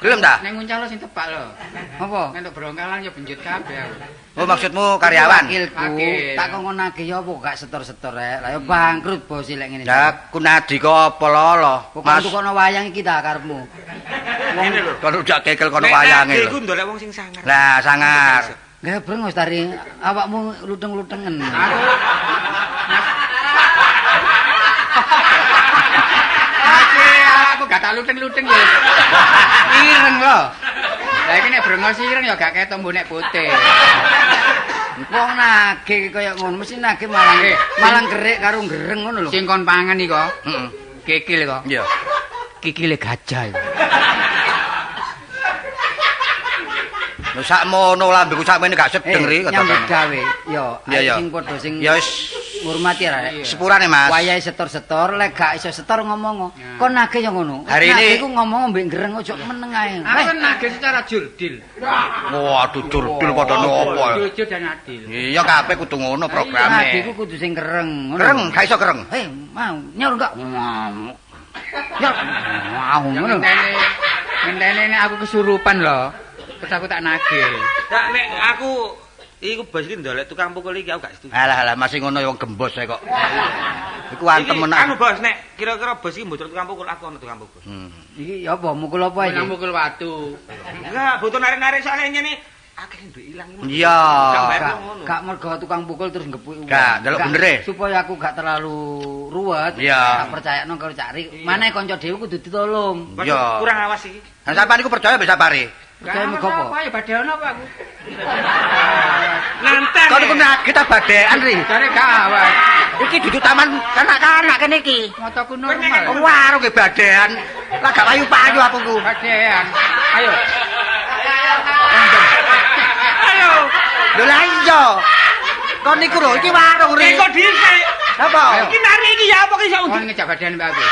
Gelem ta? Ning uncalno sing tepak lho. Apa? Nek brongkalan ya benjut kabeh aku. Oh maksudmu karyawan? Wakilku tak kongkon nagih ya apa gak setor-setor rek. Lah ya bangkrut bos lek ngene. Lah ku nadi kok apa lolo? Mas tukono wayang iki ta karepmu. Wong lho. Kon rujak kekel kono wayange lho. Iku ndolek wong sing sangar. Lah sangar. Gawe brengos tari awakmu luteng-lutengen. Aku gak tak luteng-luteng ya. Ireng lho. Lah iki nek brengos ireng ya gak ketok mbok nek putih. Wong nagih kaya ngono mesti nagih malang malang gerik karo gereng ngono lho. Sing kon pangan iki kok. Heeh. Kikil kok. Iya. Kikile gajah iku. Lho sakmono lambeku sakmene gak sedeng ri nyambut gawe. Yo, sing padha sing ya wis ngurmati rek. Sepurane Mas. Wayahe setor-setor lek gak iso setor ngomong. Kon nagih yo ngono. Hari ini iku ngomong mbek gereng ojo meneng ae. Aku kan nagih secara jurdil. Waduh jurdil padha nopo. Jujur dan adil. Iya kabeh kudu ngono programe. Nagih ku kudu sing kereng ngono. Kereng, gak iso kereng. Hei, mau nyaur gak? Ya, mau ngono. Ngenteni nek aku kesurupan lho. Terus aku tak nagih. Dak nek aku iku bos iki ndolek tukang pukul iki aku gak setuju. Alah alah masih ngono wong gembos ae kok. Iku antem menak. Anu bos nek kira-kira bos iki mboten tukang pukul aku ono tukang pukul. Iki ya apa mukul apa iki? Mukul watu. Enggak, butuh narik-narik soalnya ngene akeh duit ilang. Iya. Gak mergo tukang pukul terus nggepuki wong. Gak, ndelok benere. Supaya aku gak terlalu ruwet, tak percayakno karo Cak Ri. Maneh kanca dhewe kudu ditolong. Iya. Kurang awas iki. Lah sampean iku percaya mbek Sapari? Percaya mergo apa? Ya badean apa aku? Nantang. Kon iku nagih ta badean ri. Jare gak awas. Iki duduk taman kanak-kanak kene iki. Motoku normal. Wong warung ge badean. Lah gak payu-payu aku ku. Badean. Ayo. Ayo. Lho lah iya. Kon niku lho iki warung ri. Iki kok dhisik. Apa? Iki nari iki ya apa ki iso kon ngejak badean mbak aku.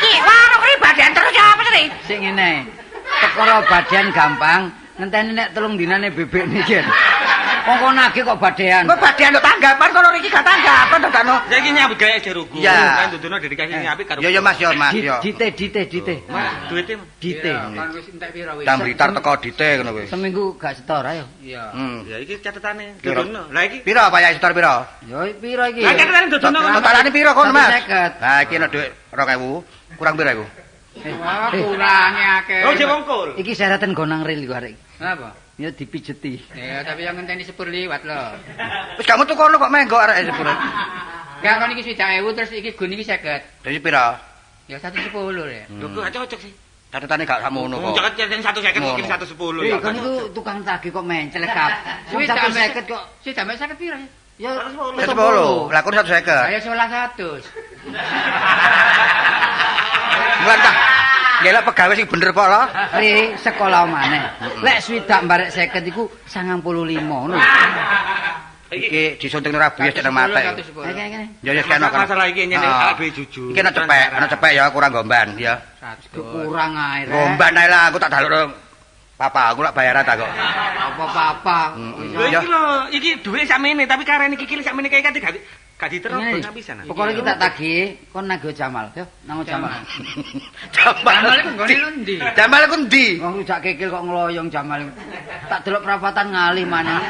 Iki warung ri badean terus ya apa sih? Sing ngene. Perkara badean gampang, ngenteni nek 3 dinane bebek niki. Wong kon nagih kok badean. Kok badean kok tanggapan kono iki gak tanggapan to Dano. Saiki nyambut gawe aja rugu. Kan dudono dedikasi sing apik karo. Ya ya Mas ya Mas ya. Dite dite dite. Mas duwite dite. Kon wis entek pira wis. Damritar teko dite ngono kuwi. Seminggu gak setor ayo. Iya. Ya iki catetane dudono. Lah iki pira Pak setor pira? Ya pira iki? Lah catetane dudono. Totalane pira kono Mas? Lah iki ana dhuwit 2000, kurang pira iku? Wah, kurange akeh. Oh, jek wongkul. Iki syaratan nggo nang ril iku arek. Napa? Ya dipijeti. Ya, tapi yang ngenteni sepur liwat lho. Wis gak metu kono kok menggok arek sepur. Enggak kon iki 60.000 terus iki gun iki 50. Dadi pira? Ya 110 ya. Lho kok gak cocok sih. Catetane gak sakmono kok. Cocok 150 iki 110 ya. Kon iku tukang tagih kok menclek kabeh. 150 kok. Swidak 50 pira? Ya 110. Lah kon 150. Ya 1100. Bukan ta. Ngelak pegawai sing bener kok lho. Ri sekolah maneh. Lek swidak mbarek 50 iku 95 ngono. Iki disunting ora bias nek mate. Kene. Ya ya kene. Masalah iki nyene awake dhewe jujur. Iki ana cepek, ana cepek ya kurang gomban ya. Kurang ae rek. Gomban ae lah aku tak dalukno papa, aku lak bayaran ta kok. Apa-apa. Lho iki lho, iki dhuwit sakmene tapi karene iki sakmene kae kan gak diterobos pisan. Pokoke iki tak tagih, kon nagih Jamal. Yo, nang Jamal. Jamal iku nggone endi? Jamal iku endi? Wong rujak kikil kok ngloyong Jamal. Tak delok perapatan ngalih maneh.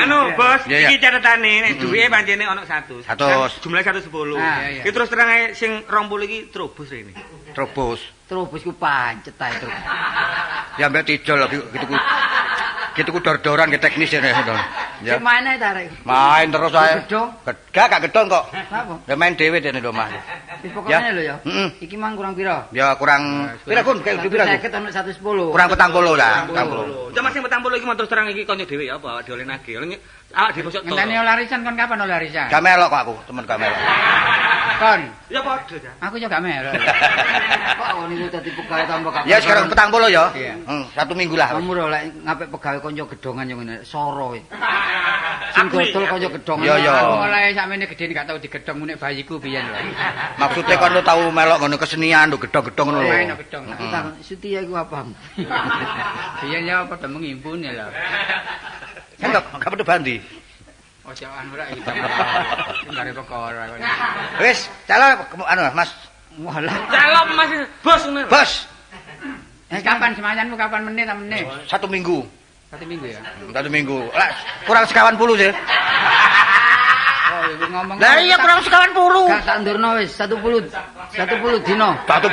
Anu, Bos, iki catetane nek duwike pancene ana 100. 100. Jumlah 110. Iki terus terang ae sing 20 iki trobos rene. Trobos. Trobos ku pancet ae trobos. Ya mbek tijol lho gitu ku. Gitu ku dor-doran ke teknis ini. Ya. Sing main ae ta rek. Main terus ae. Gedong. Gak gedong kok. Apa? Ya main dhewe dene ndok omah. Wis pokoknya lho ya. Iki mang kurang pira? Ya kurang pira Gun? Kayak pira Gun? 50 ono 110. Kurang 40 lah, 40. Cuma sing 40 iki terus terang iki kanca dhewe ya apa awak dhewe nagih. Awak dhewe bosok to. Ngenteni oleh arisan kon kapan oleh arisan? Gak melok kok aku, temen gak melok. Kon. Ya padha ta. Aku yo gak melok. Kok ngono iku dadi pegawai tambah gak. Ya sekarang 40 ya. Iya. 1 minggu lah. Kamu lho lek ngapik pegawai kanca gedongan yo ngene, soro. Sing dodol kanca gedongan. Iya, iya. Aku mulai sakmene gedhe gak tau digedhong munek bayiku biyen lho. Maksudnya kon lu tau melok ngono kesenian lho gedhong-gedhong ngono lho. Main no gedhong. Aku takon, Sutia iku apa? Biyen ya padha mengimpune lho. Kan gak perlu bandi. Ojo anu rek iki. Ngare perkara kok. Wis, calon anu Mas. Walah. Calon Mas bos ngono. Bos. Kapan semayanmu kapan menit ta menit? 1 minggu. 1 minggu ya? 1 minggu. Lah kurang 90 sih. Oh, iku ngomong. Lah iya kurang 90. Gak tak ndurno wis 10 10 dino. 10.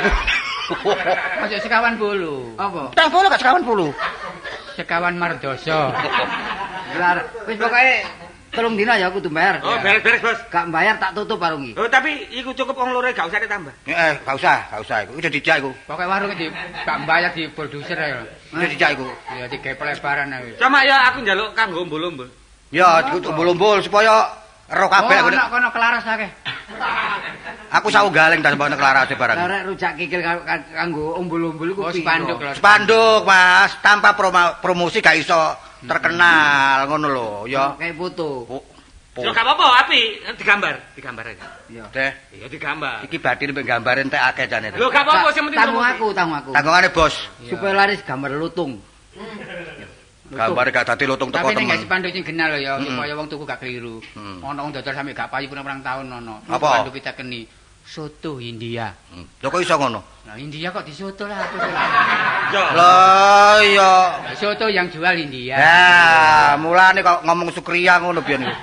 Ojo 90. Apa? 40 gak 90. Sekawan mardoso. Lah wis pokoke 3 dino ya kudu bayar. Oh, beres-beres, Bos. Gak bayar tak tutup warung iki. Oh, tapi iku cukup wong loro gak usah ditambah. Heeh, gak usah iku. Udah dijak iku. Pokoke warung iki gak bayar di produser ya. Udah dijak iku. Ya digawe pelebaran ae. Cuma ya aku njaluk kanggo umbul-umbul. Ya, umbul-umbul supaya ero kabeh aku. Oh, kono kelaras akeh. Aku sawu galeng ta sampe kelarase barang. Lah rek rujak kikil kanggo umbul-umbul iku piye? Spanduk lho. Spanduk, Mas. Tanpa promosi gak iso terkenal ngono lho, ya. Kayak foto. Yo gak apa-apa, api digambar, digambar aja. Iya. Deh. Iya digambar. Iki batin mbek gambare entek akeh jane. Lho gak apa-apa sing penting tanggung aku, tanggung aku. Tanggungane, Bos. Supaya laris gambar lutung. Gambar gak dadi lutung teko temen. Tapi nek spanduk sing genah lho ya, supaya wong tuku gak keliru. Ono wong dodol sampe gak payu pirang tahun ono. Spanduk kita keni soto India. Lho kok iso ngono? Lah India kok disoto lah aku. Lah iya. Soto yang jual India. Ya, mulane kok ngomong Sukria ngono biyen iku.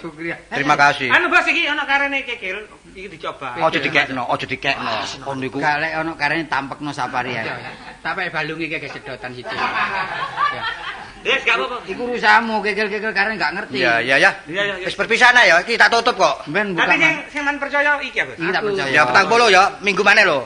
Sukria. Terima kasih. Anu Bos iki ono karene kikil, iki dicoba. Aja dikekno, aja dikekno. Kon niku. Gak lek ono karene tampekno safari ae. Sampai balung iki sedotan situ. Wis gak apa-apa. Iku urusanmu kikil-kikil karene gak ngerti. Iya, iya ya. Wis perpisahan ya, iki tak tutup kok. Ben buka. Tapi sing man percaya iki ya, Bos. Iki tak percaya. Ya 40 ya, minggu maneh lho.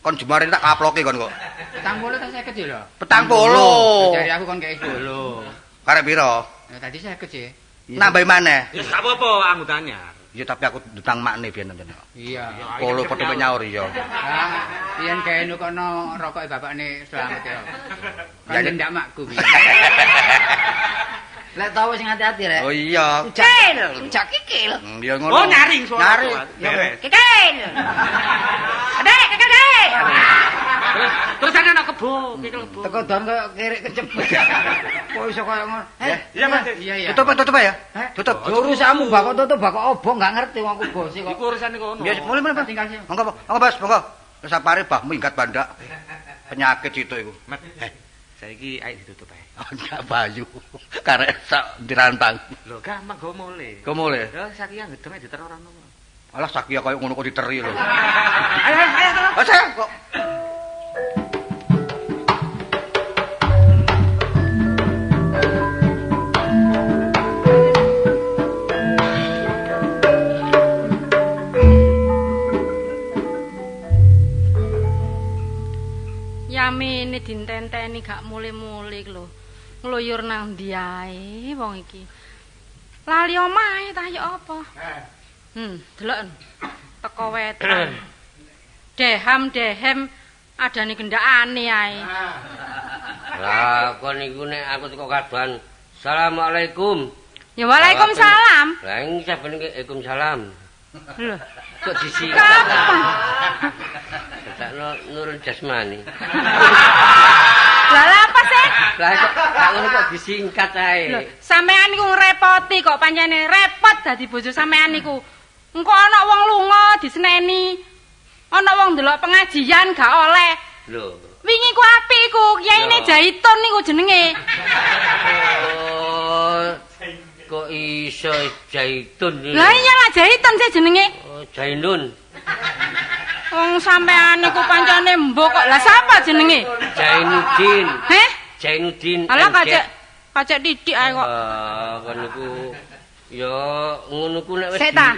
Kon jemare tak kaploki kon kok. 40 ta 50 ya lho. 40. Dari aku kon kei 10. Karek piro? Ya tadi 50 sih. Nambahi maneh. Ya gak apa-apa anggotanya. Ya tapi aku ndutang makne biyen njen. Iya. Polo padha nyaur iya. Ah, biyen gawe nukono rokoke bapakne Slamet ya. Kan ndak makku biyen. Lek tau sing hati-hati rek. Oh iya. Rujak kikil. Iya ngono. Oh nyaring suara. Nyaring. Kikil. Adek, kikil, dek. Terus ana anak kebo, kikil kebo. Teko don koyo kerek kecepet. Kok iso koyo ngono? Iya Mas. Iya iya. Tutup tutup ya. Tutup. Urusanmu bakok tutup bakok obong gak ngerti wong aku bose kok. Iku urusane kono. Ya mulai mulai. Tinggal sih. Monggo, monggo Bos, monggo. Wis sapare bah minggat bandak. Penyakit itu iku. Saiki ayo ditutup ae. Enggak bayu. Karek sak dirantang. Lho gampang go mule. Go mule. Ya sakia gedenge diter ora ono. Alah sakia koyo ngono kok diteri lho. Ayo ayo ayo. Wes kok. Yamene dintenteni gak mule-mule lho. Ngluyur nang ndi ae wong iki. Lali omahe ta ya apa? Deloken. Teko wetan. Deham-dehem adane gendakane ae. Lah kon niku nek aku teko kadoan. Assalamualaikum. Ya waalaikumsalam. Lah iki saben iki waalaikumsalam. Lho, kok disikat? Kapan? Dadakno nurun jasmani. Lah lha apa sih? Lah kok ngono kok disingkat ae. Lho, sampean niku ngrepoti kok pancene repot dadi bojo sampean niku. Engko ana wong lunga diseneni. Ana wong ndelok pengajian gak oleh. Lho, wingi ku apik iku, kiyaine Jaitun niku jenenge. Oh, kok iso Jaitun? Lah iya lah Jaitun sih jenenge. Oh, Jainun. Wong sampean niku pancene mbok kok. Lah sapa jenenge? Jainuddin. Heh? Jainuddin. Alah kacek didik ae kok. Ah, kon niku ya ngono ku nek wis. Sik ta.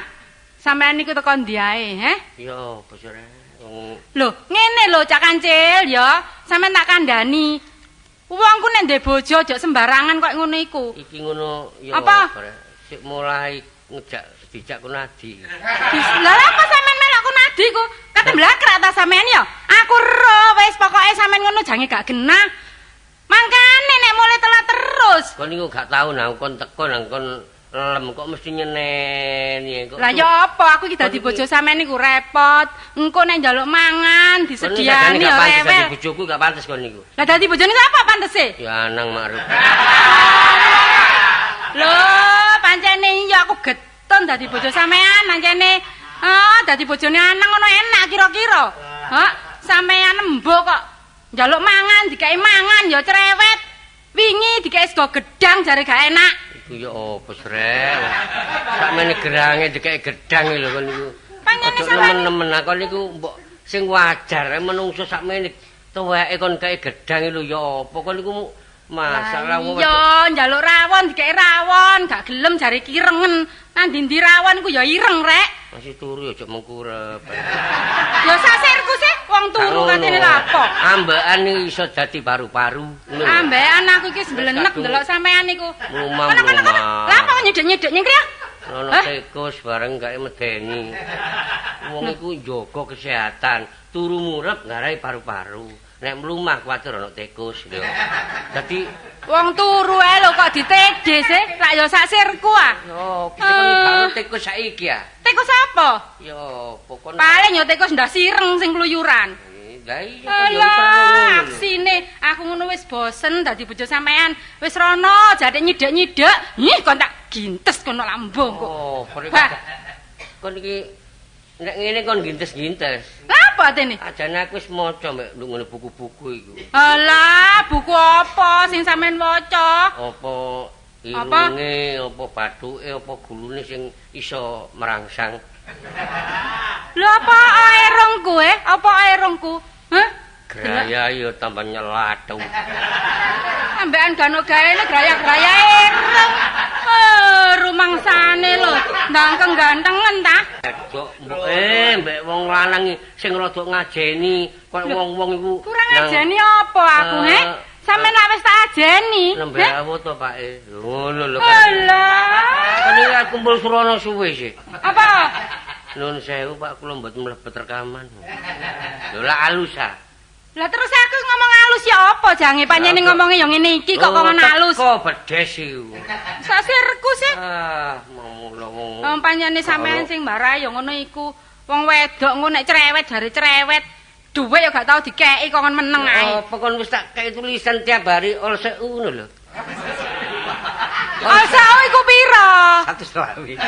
Sampeyan niku teko ndi ae, he? Ya apa sih rek? Wong Lho, ngene lho Cak Kancil ya, sampeyan tak kandhani. Wong ku nek ndek bojo aja sembarangan kok ngono iku. Iki ngono ya Apa? rek. Sik mulai ngejak dijak Kunadi. Lah apa sampean melok Kunadi ku? Kate mblakrak ta sampean ya? Aku ero wis pokoke sampean ngono jange gak genah. Mangkane nek mulai telat terus. Kon niku gak tau nang kon teko nang kon lem kok mesti nyeneni kok. Lah ya apa aku iki dadi bojo sampean niku repot. Engko nek njaluk mangan disediani ya rewel. Rewel. Bojoku gak pantes kon niku. Lah dadi bojone sapa pantese? Ya Anang Ma'ruf. Lho, pancene iya aku getun dadi bojo sampean, pancene ah dadi bojone Anang ngono enak kira-kira. Hah, sampean embo kok njaluk mangan dikeki mangan ya cerewet. Wingi dikeki sego gedang jare gak enak. Iku ya apa srek. Sakmene gerange dikeki gedang lho kon niku. Pancene sampean nemen-nemen kon niku mbok sing wajar menungso sakmene tuweke kon kei gedang lho ya apa kon niku masalah wong. Iya, njaluk rawon dikeki rawon, gak gelem jare kirengen. Nang ndi-ndi rawon ku ya ireng rek. Masih turu ya aja mengkurep. Ya sasirku sih wong turu katene lha apa? Ambekan iki iso dadi paru-paru. Ambekan aku iki semblenek ndelok sampean niku. Mlumah-mlumah. Lah apa nyedek-nyedek nyengkri ya? Ono tikus bareng gak medeni. Wong iku njaga kesehatan, turu murep nggarai paru-paru. Nek mlumah kuwatir ana tikus lho. Dadi wong turu ae lho kok ditede sih, lak ya sak sirku ah. Yo, karo tikus saiki ah. Tikus apa? Yo, pokoknya paling yo tikus ndas ireng sing kluyuran. Lah iya kok yo Alah, aksine aku ngono wis bosen dadi bojo sampean. Wis rono jadek nyidek-nyidek. Ih, kon tak gintes kono lambung kok. Oh, kon iki nek ngene kon gintes-gintes. Lah apa atene? Ajane aku wis maca mek ngono buku-buku iku. Alah, buku apa sing sampean waca? Apa irunge, apa bathuke, apa gulune sing iso merangsang. Lho apa aerongku eh? Apa aerongku? Hah? Graya ya tambah nyelatu. Ambekan gano gaene graya-graya ireng. Rumangsane lho, ndangkeng gantengen ta? Wedok mbok mbek wong lanang sing rada ngajeni koyo wong-wong iku. Kurang ngajeni apa aku, he? Sampeyan lak wis tak ajeni. Nembe awut to, Pak. Ngono lho. Alah. Kan iki aku kumpul surana suwe sih. Apa? Nun sewu Pak, kula mboten mlebet rekaman. Lho lak alus ah. Lah terus aku ngomong alus ya apa jange panjenengan ngomongnya ya ngene iki kok ngomong alus. Kok bedes iku. Sasirku sih. Ah, mulo wong. Wong panjenengane sampean sing mbarai ya ngono iku. Wong wedok ngono nek cerewet jare cerewet. Dhuwit ya gak tau dikeki kok kon meneng ae. Apa kon wis tak kei tulisan tiap hari olseu ngono lho. Olseu iku pira? 120.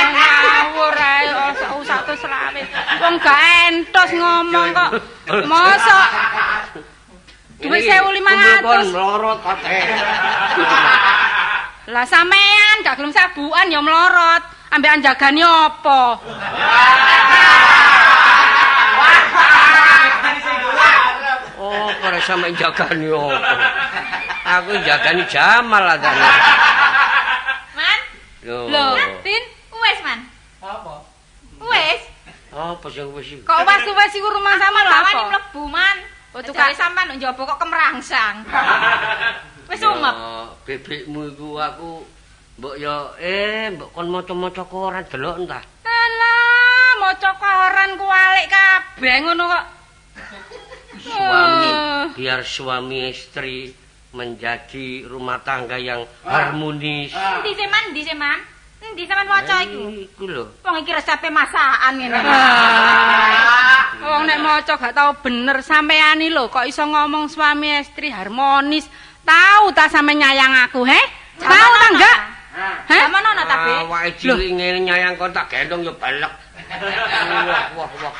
Ngawur ae olseu 120. Wong gak entos ngomong kok. Mosok dhuwit 1500. Kon mlorot ate. Lah sampean gak gelem sabukan ya mlorot. Ambekan jagani apa? Oh, ora sampe jagani apa. Aku jagani Jamal adane. Man. Lho. Tin, wes man. Apa? Wes. Apa sing wis iki? Kok wes-wes iku rumah sama lho apa? Wani mlebu man. Oh, tukang sampean nduk njaba kok kemrangsang. Wis umep. Bebekmu iku aku mbok ya mbok kon maca-maca koran delok entah. Alah, maca koran kuwalik kabeh ngono kok. Suami, biar suami istri menjadi rumah tangga yang harmonis. Endi sih man, endi sih man? Endi sampean waca iku? Iku lho. Wong iki resepe masakan ngene. Wong nek maca gak tau bener sampean iki lho kok iso ngomong suami istri harmonis. Tahu ta sampe nyayang aku, he? Tahu ta enggak? Heh? Zaman ono ta, Bek? Awake cilik ngene nyayang kon tak gendong ya balek. Wah, wah, wah.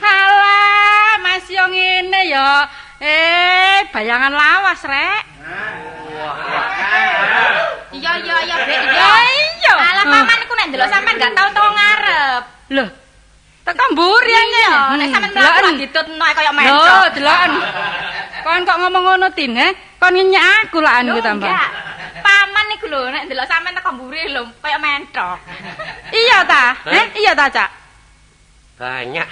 Alah, Mas yo ngene ya. Bayangan lawas, rek. Wah, wah. Iya, iya, iya, Bek. Iya. Iya. Alah, paman iku nek ndelok sampean gak tau-tau ngarep. Lho. Teko mburi ngene. Nek sampean mlaku lak ditutno kaya mencok. Lho, deloken. Kon kok ngomong ngono, Tin, he? Kon ngenyek aku lak anu tambah. Enggak. Paman niku iku lho nek ndelok sampean teko mburi lho kaya mentok. Iya ta? Eh, iya ta, Cak? Banyak.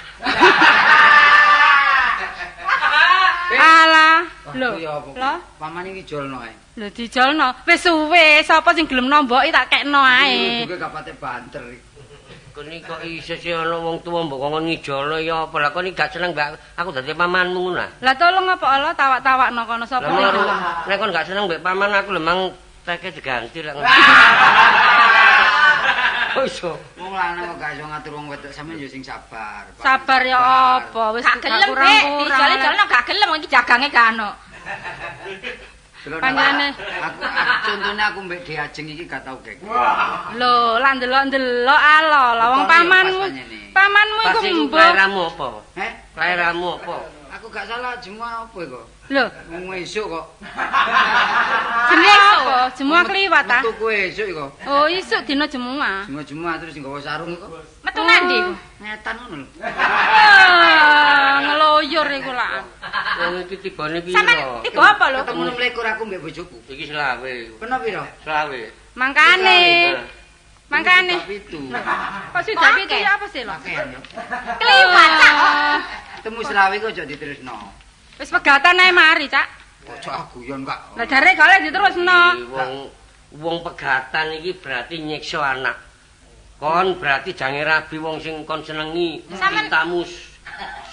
Alah, lho. Lho, paman iki jolno ae. Lho dijolno. Wis suwe, sapa sing gelem nomboki tak kekno ae. Iku gak patek banter iki. Kene kok iso sih ana wong tuwa mbok kongkon ngijolno ya apa? Lah kon iki gak seneng mbak aku dadi pamanmu ngono lah. Lah tolong apa Allah tawak-tawakno kono sapa sing gelem. Nek kon gak seneng mbek paman aku lho mang teke diganti lek ngono. Kok iso? Wong lanang kok gak iso ngatur wong wedok sampeyan yo sing sabar. Sabar ya apa wis gak gelem, Bek. Dijol-dijolno gak gelem wong iki jagange gak ono. Panjenengane aku contone aku mbek Diajeng iki gak tau geger. Lho, lah ndelok-ndelok alo, lah wong pamanmu. Pamanmu iku mbok. Klairamu apa? Heh? Klairamu apa? Aku gak salah jemua apa iku? Lho, wong esuk kok. Jemua apa? Jemua kliwat ta? Metu kowe esuk iku. Oh, isuk dina jemua. Jemua-jemua terus nggawa sarung iku. Metu nandi iku? Ngetan ngono lho. Ngeloyor iku lak. Wong iki tibane piro? Sampeyan tiba apa lho? Ketemu 26 aku mbek bojoku. Iki selawe. Kena piro? Selawe. Mangkane. Mangkane. Kok sudah pitu ya apa sih lho? Kliwat, Cak. Ketemu selawe kok aja diterusno. Wis pegatan ae mari, Cak. Ojo ah guyon, Kak. Lah jare gak oleh diterusno. Wong wong pegatan iki berarti nyiksa anak. Kon berarti jange rabi wong sing kon senengi, cintamu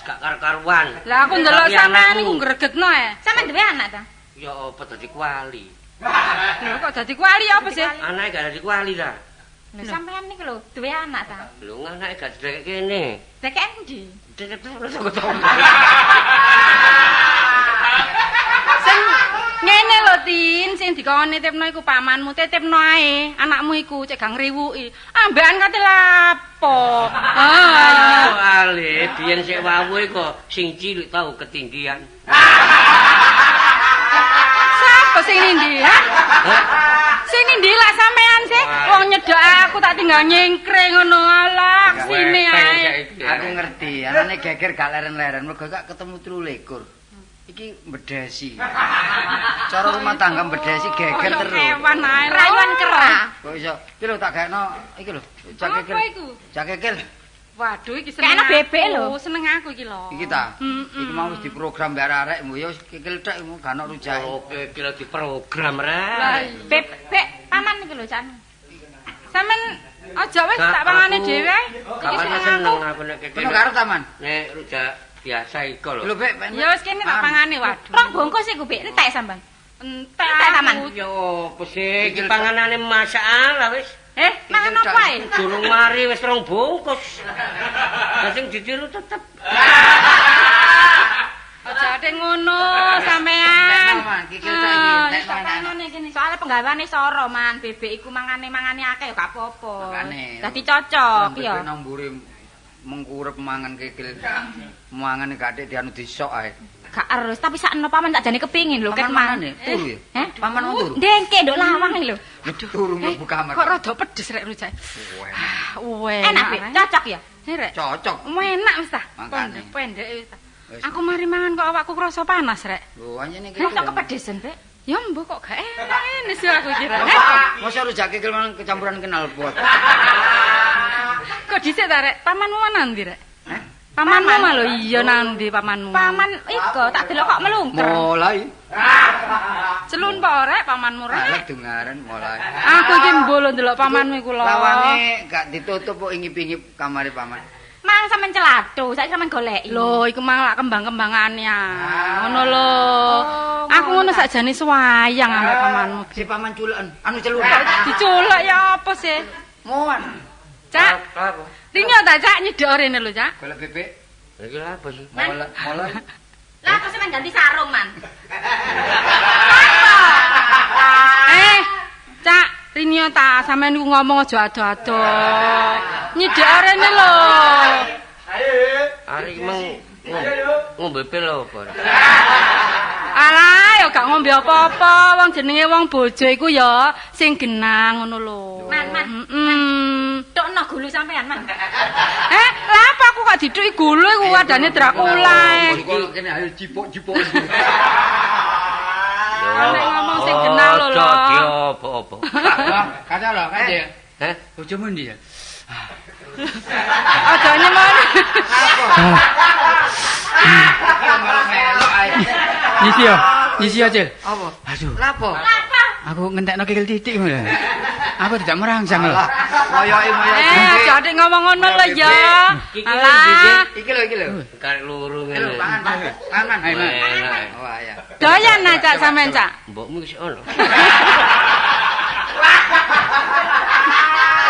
gak karo-karuan. Lah aku ndelok sampean niku ngregetno e. Sampeyan duwe anak ta? Ya apa dadi kuali. Lho kok dadi kuali apa sih? Anake gak dadi kuali ta. Lho sampean niku lho duwe anak ta? Lho anake gak didekek kene. Dekek endi? Dekek terus. Sing ngene lho Tin, sing dikon nitipno iku pamanmu, titipno ae anakmu iku cek gak ngriwuki. Ambekan kate lapo. Ah, ale biyen sik wawu iku sing cilik tau ketinggian. Sapa sing nindi, ha? Sing nindi lah sampean sih. Wong nyedhak aku tak tinggal nyengkre ngono alah sine ae. Aku ngerti, anane geger gak leren-leren mergo gak ketemu 23. Iki bedesi. Cara rumah tangga bedesi geger terus. Kewan ae, rayuan kera. Kok iso? Iki lho tak gaekno iki lho. Cak kekel. Apa iku? Cak kekel. Waduh iki seneng. Kayakno bebek lho. Seneng aku iki lho. Iki ta. Iki mau wis diprogram mbek arek-arek mbok ya kekel tok gak ono rujake. Oke, iki lho diprogram rek. Bebek paman iki lho, Cak. Sampeyan aja wis tak pangane dhewe ae. Iki seneng aku nek kekel. Kono karo taman. Nek rujak biasa iku lho. Lho, Bek. Ya wis kene tak pangane waduh. Rong bungkus iku, Bek. Entek sampean. Entek taman. Ya opo sih iki panganane masalah wis. Eh, mangan apa ae? Durung mari wis rong bungkus. Lah sing ditiru tetep. Aja ate ngono sampean. Soale penggaweane soro, Man. Bebek iku mangane-mangane akeh ya gak apa-apa. Dadi cocok ya. Bebek nang mburi mengkurep mangan kikil. Mangan gak atik dianu disok ae. Gak erus, tapi sakno paman tak jane kepingin lho ket mang. Turu ya? Heh? Paman mau turu? Ndengke nduk lawang iki lho. Turu mlebu kamar. Kok rada pedes rek rujake. Enak, Bek. Cocok ya? Rek. Cocok. Enak wis ta. Pendek wis ta. Aku mari mangan kok awakku krasa panas rek. Lho, anjene iki. Kok kepedesen, Bek? Ya mbok kok gak enak ngene sih aku kira. Mosok rujak kikil mangan kecampuran kenal pot. Kok dhisik ta rek? Pamanmu nang ndi rek? Heh? Pamanmu mah lho iya nang ndi pamanmu? Paman iko tak delok kok melungker. Mulai. Celun pa rek pamanmu rek? Alah dungaren mulai. Aku iki mbolo ndelok pamanmu iku lho. Lawange gak ditutup kok ingip-ingip kamare paman. Mang sampean celatu, saiki sampean goleki. Lho, iku mang lak kembang-kembangane ah. Ngono lho. Aku ngono sakjane swayang ambek pamanmu. Si paman culeken, anu celuk. Diculek ya apa sih? Moan. Cak. Rinyo ta, Cak, nyedhok rene lho, Cak. Golek bebek. Iki lha apa sih? Mulai. Lah kok sampean ganti sarung, Man. Eh, Cak, Rinyo ta, sampean niku ngomong aja ado-ado. Nyedhok rene lho. Arek iki meng ngombe pil apa? Alah, ya gak ngombe apa-apa. Wong jenenge wong bojo iku ya sing genang ngono lho. Man, man. Tokno gulu sampean, Man. Eh, lha apa aku kok dithuki gulu iku wadane Dracula. Kene ayo cipok-cipok. Nek ngomong sing genah lho lho. Diopo-opo. Kata lho, Kancil. Heh? Bojomu ndi ya? Aja nyemon. Melok ae. Ngisi yo. Ngisi yo, Cil. Apa? Aduh. Lapo? Aku ngentekno kikil titik ngono. Aku tidak merangsang lho. Moyoke moyoke. Eh, aja nek ngomong ngono lho ya. Alah. Iki lho, iki lho. Karek loro Iki lho, ngene. pangan, pangan. Pangan. Ayo, Man. Enak. Wah, ya. Doyan nah Cak sampean Cak. Mbokmu wis ono.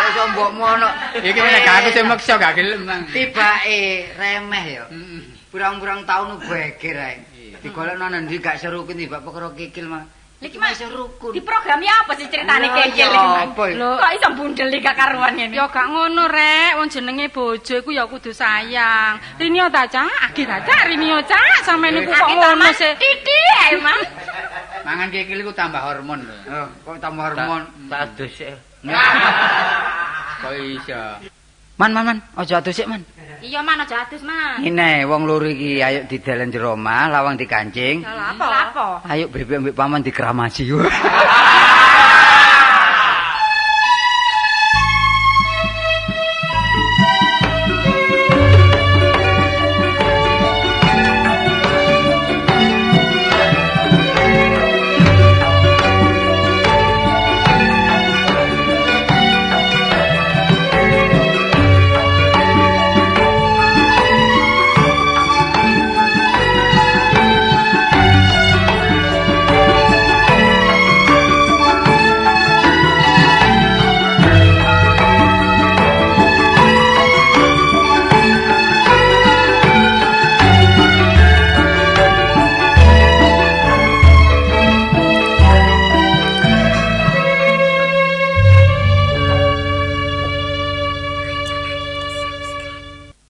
Wis mbokmu ono Iki nek gak aku sing meksa gak gelem, Mang. tibake remeh ya. Heeh. Pirang-pirang taun geger ae. Digolekno nang ndi gak serukun tibak perkara kikil mah. Lha iki Mas Iso rukun. Di programi apa sih ceritane kikil iki? Apa? Lho, Kok iso bundel gak karuan ngene? Ya gak ngono rek, wong jenenge bojo iku ya kudu sayang. Rinio ta Cak, agi ta Cak, Rinio Cak, sampean iku kok ngono sih. Titik ae, Mang. Mangan kikil iku tambah hormon lho. Oh, kok tambah hormon. Tak adus sik. Kok iso. Man, man, man, aja adus sik, Man. Iya, Man, aja adus, Man. Ngene, wong loro iki ayo didelen jero omah, lawang dikancing. Lah apa? Lapo? Ayo bebek mbek paman dikeramasi.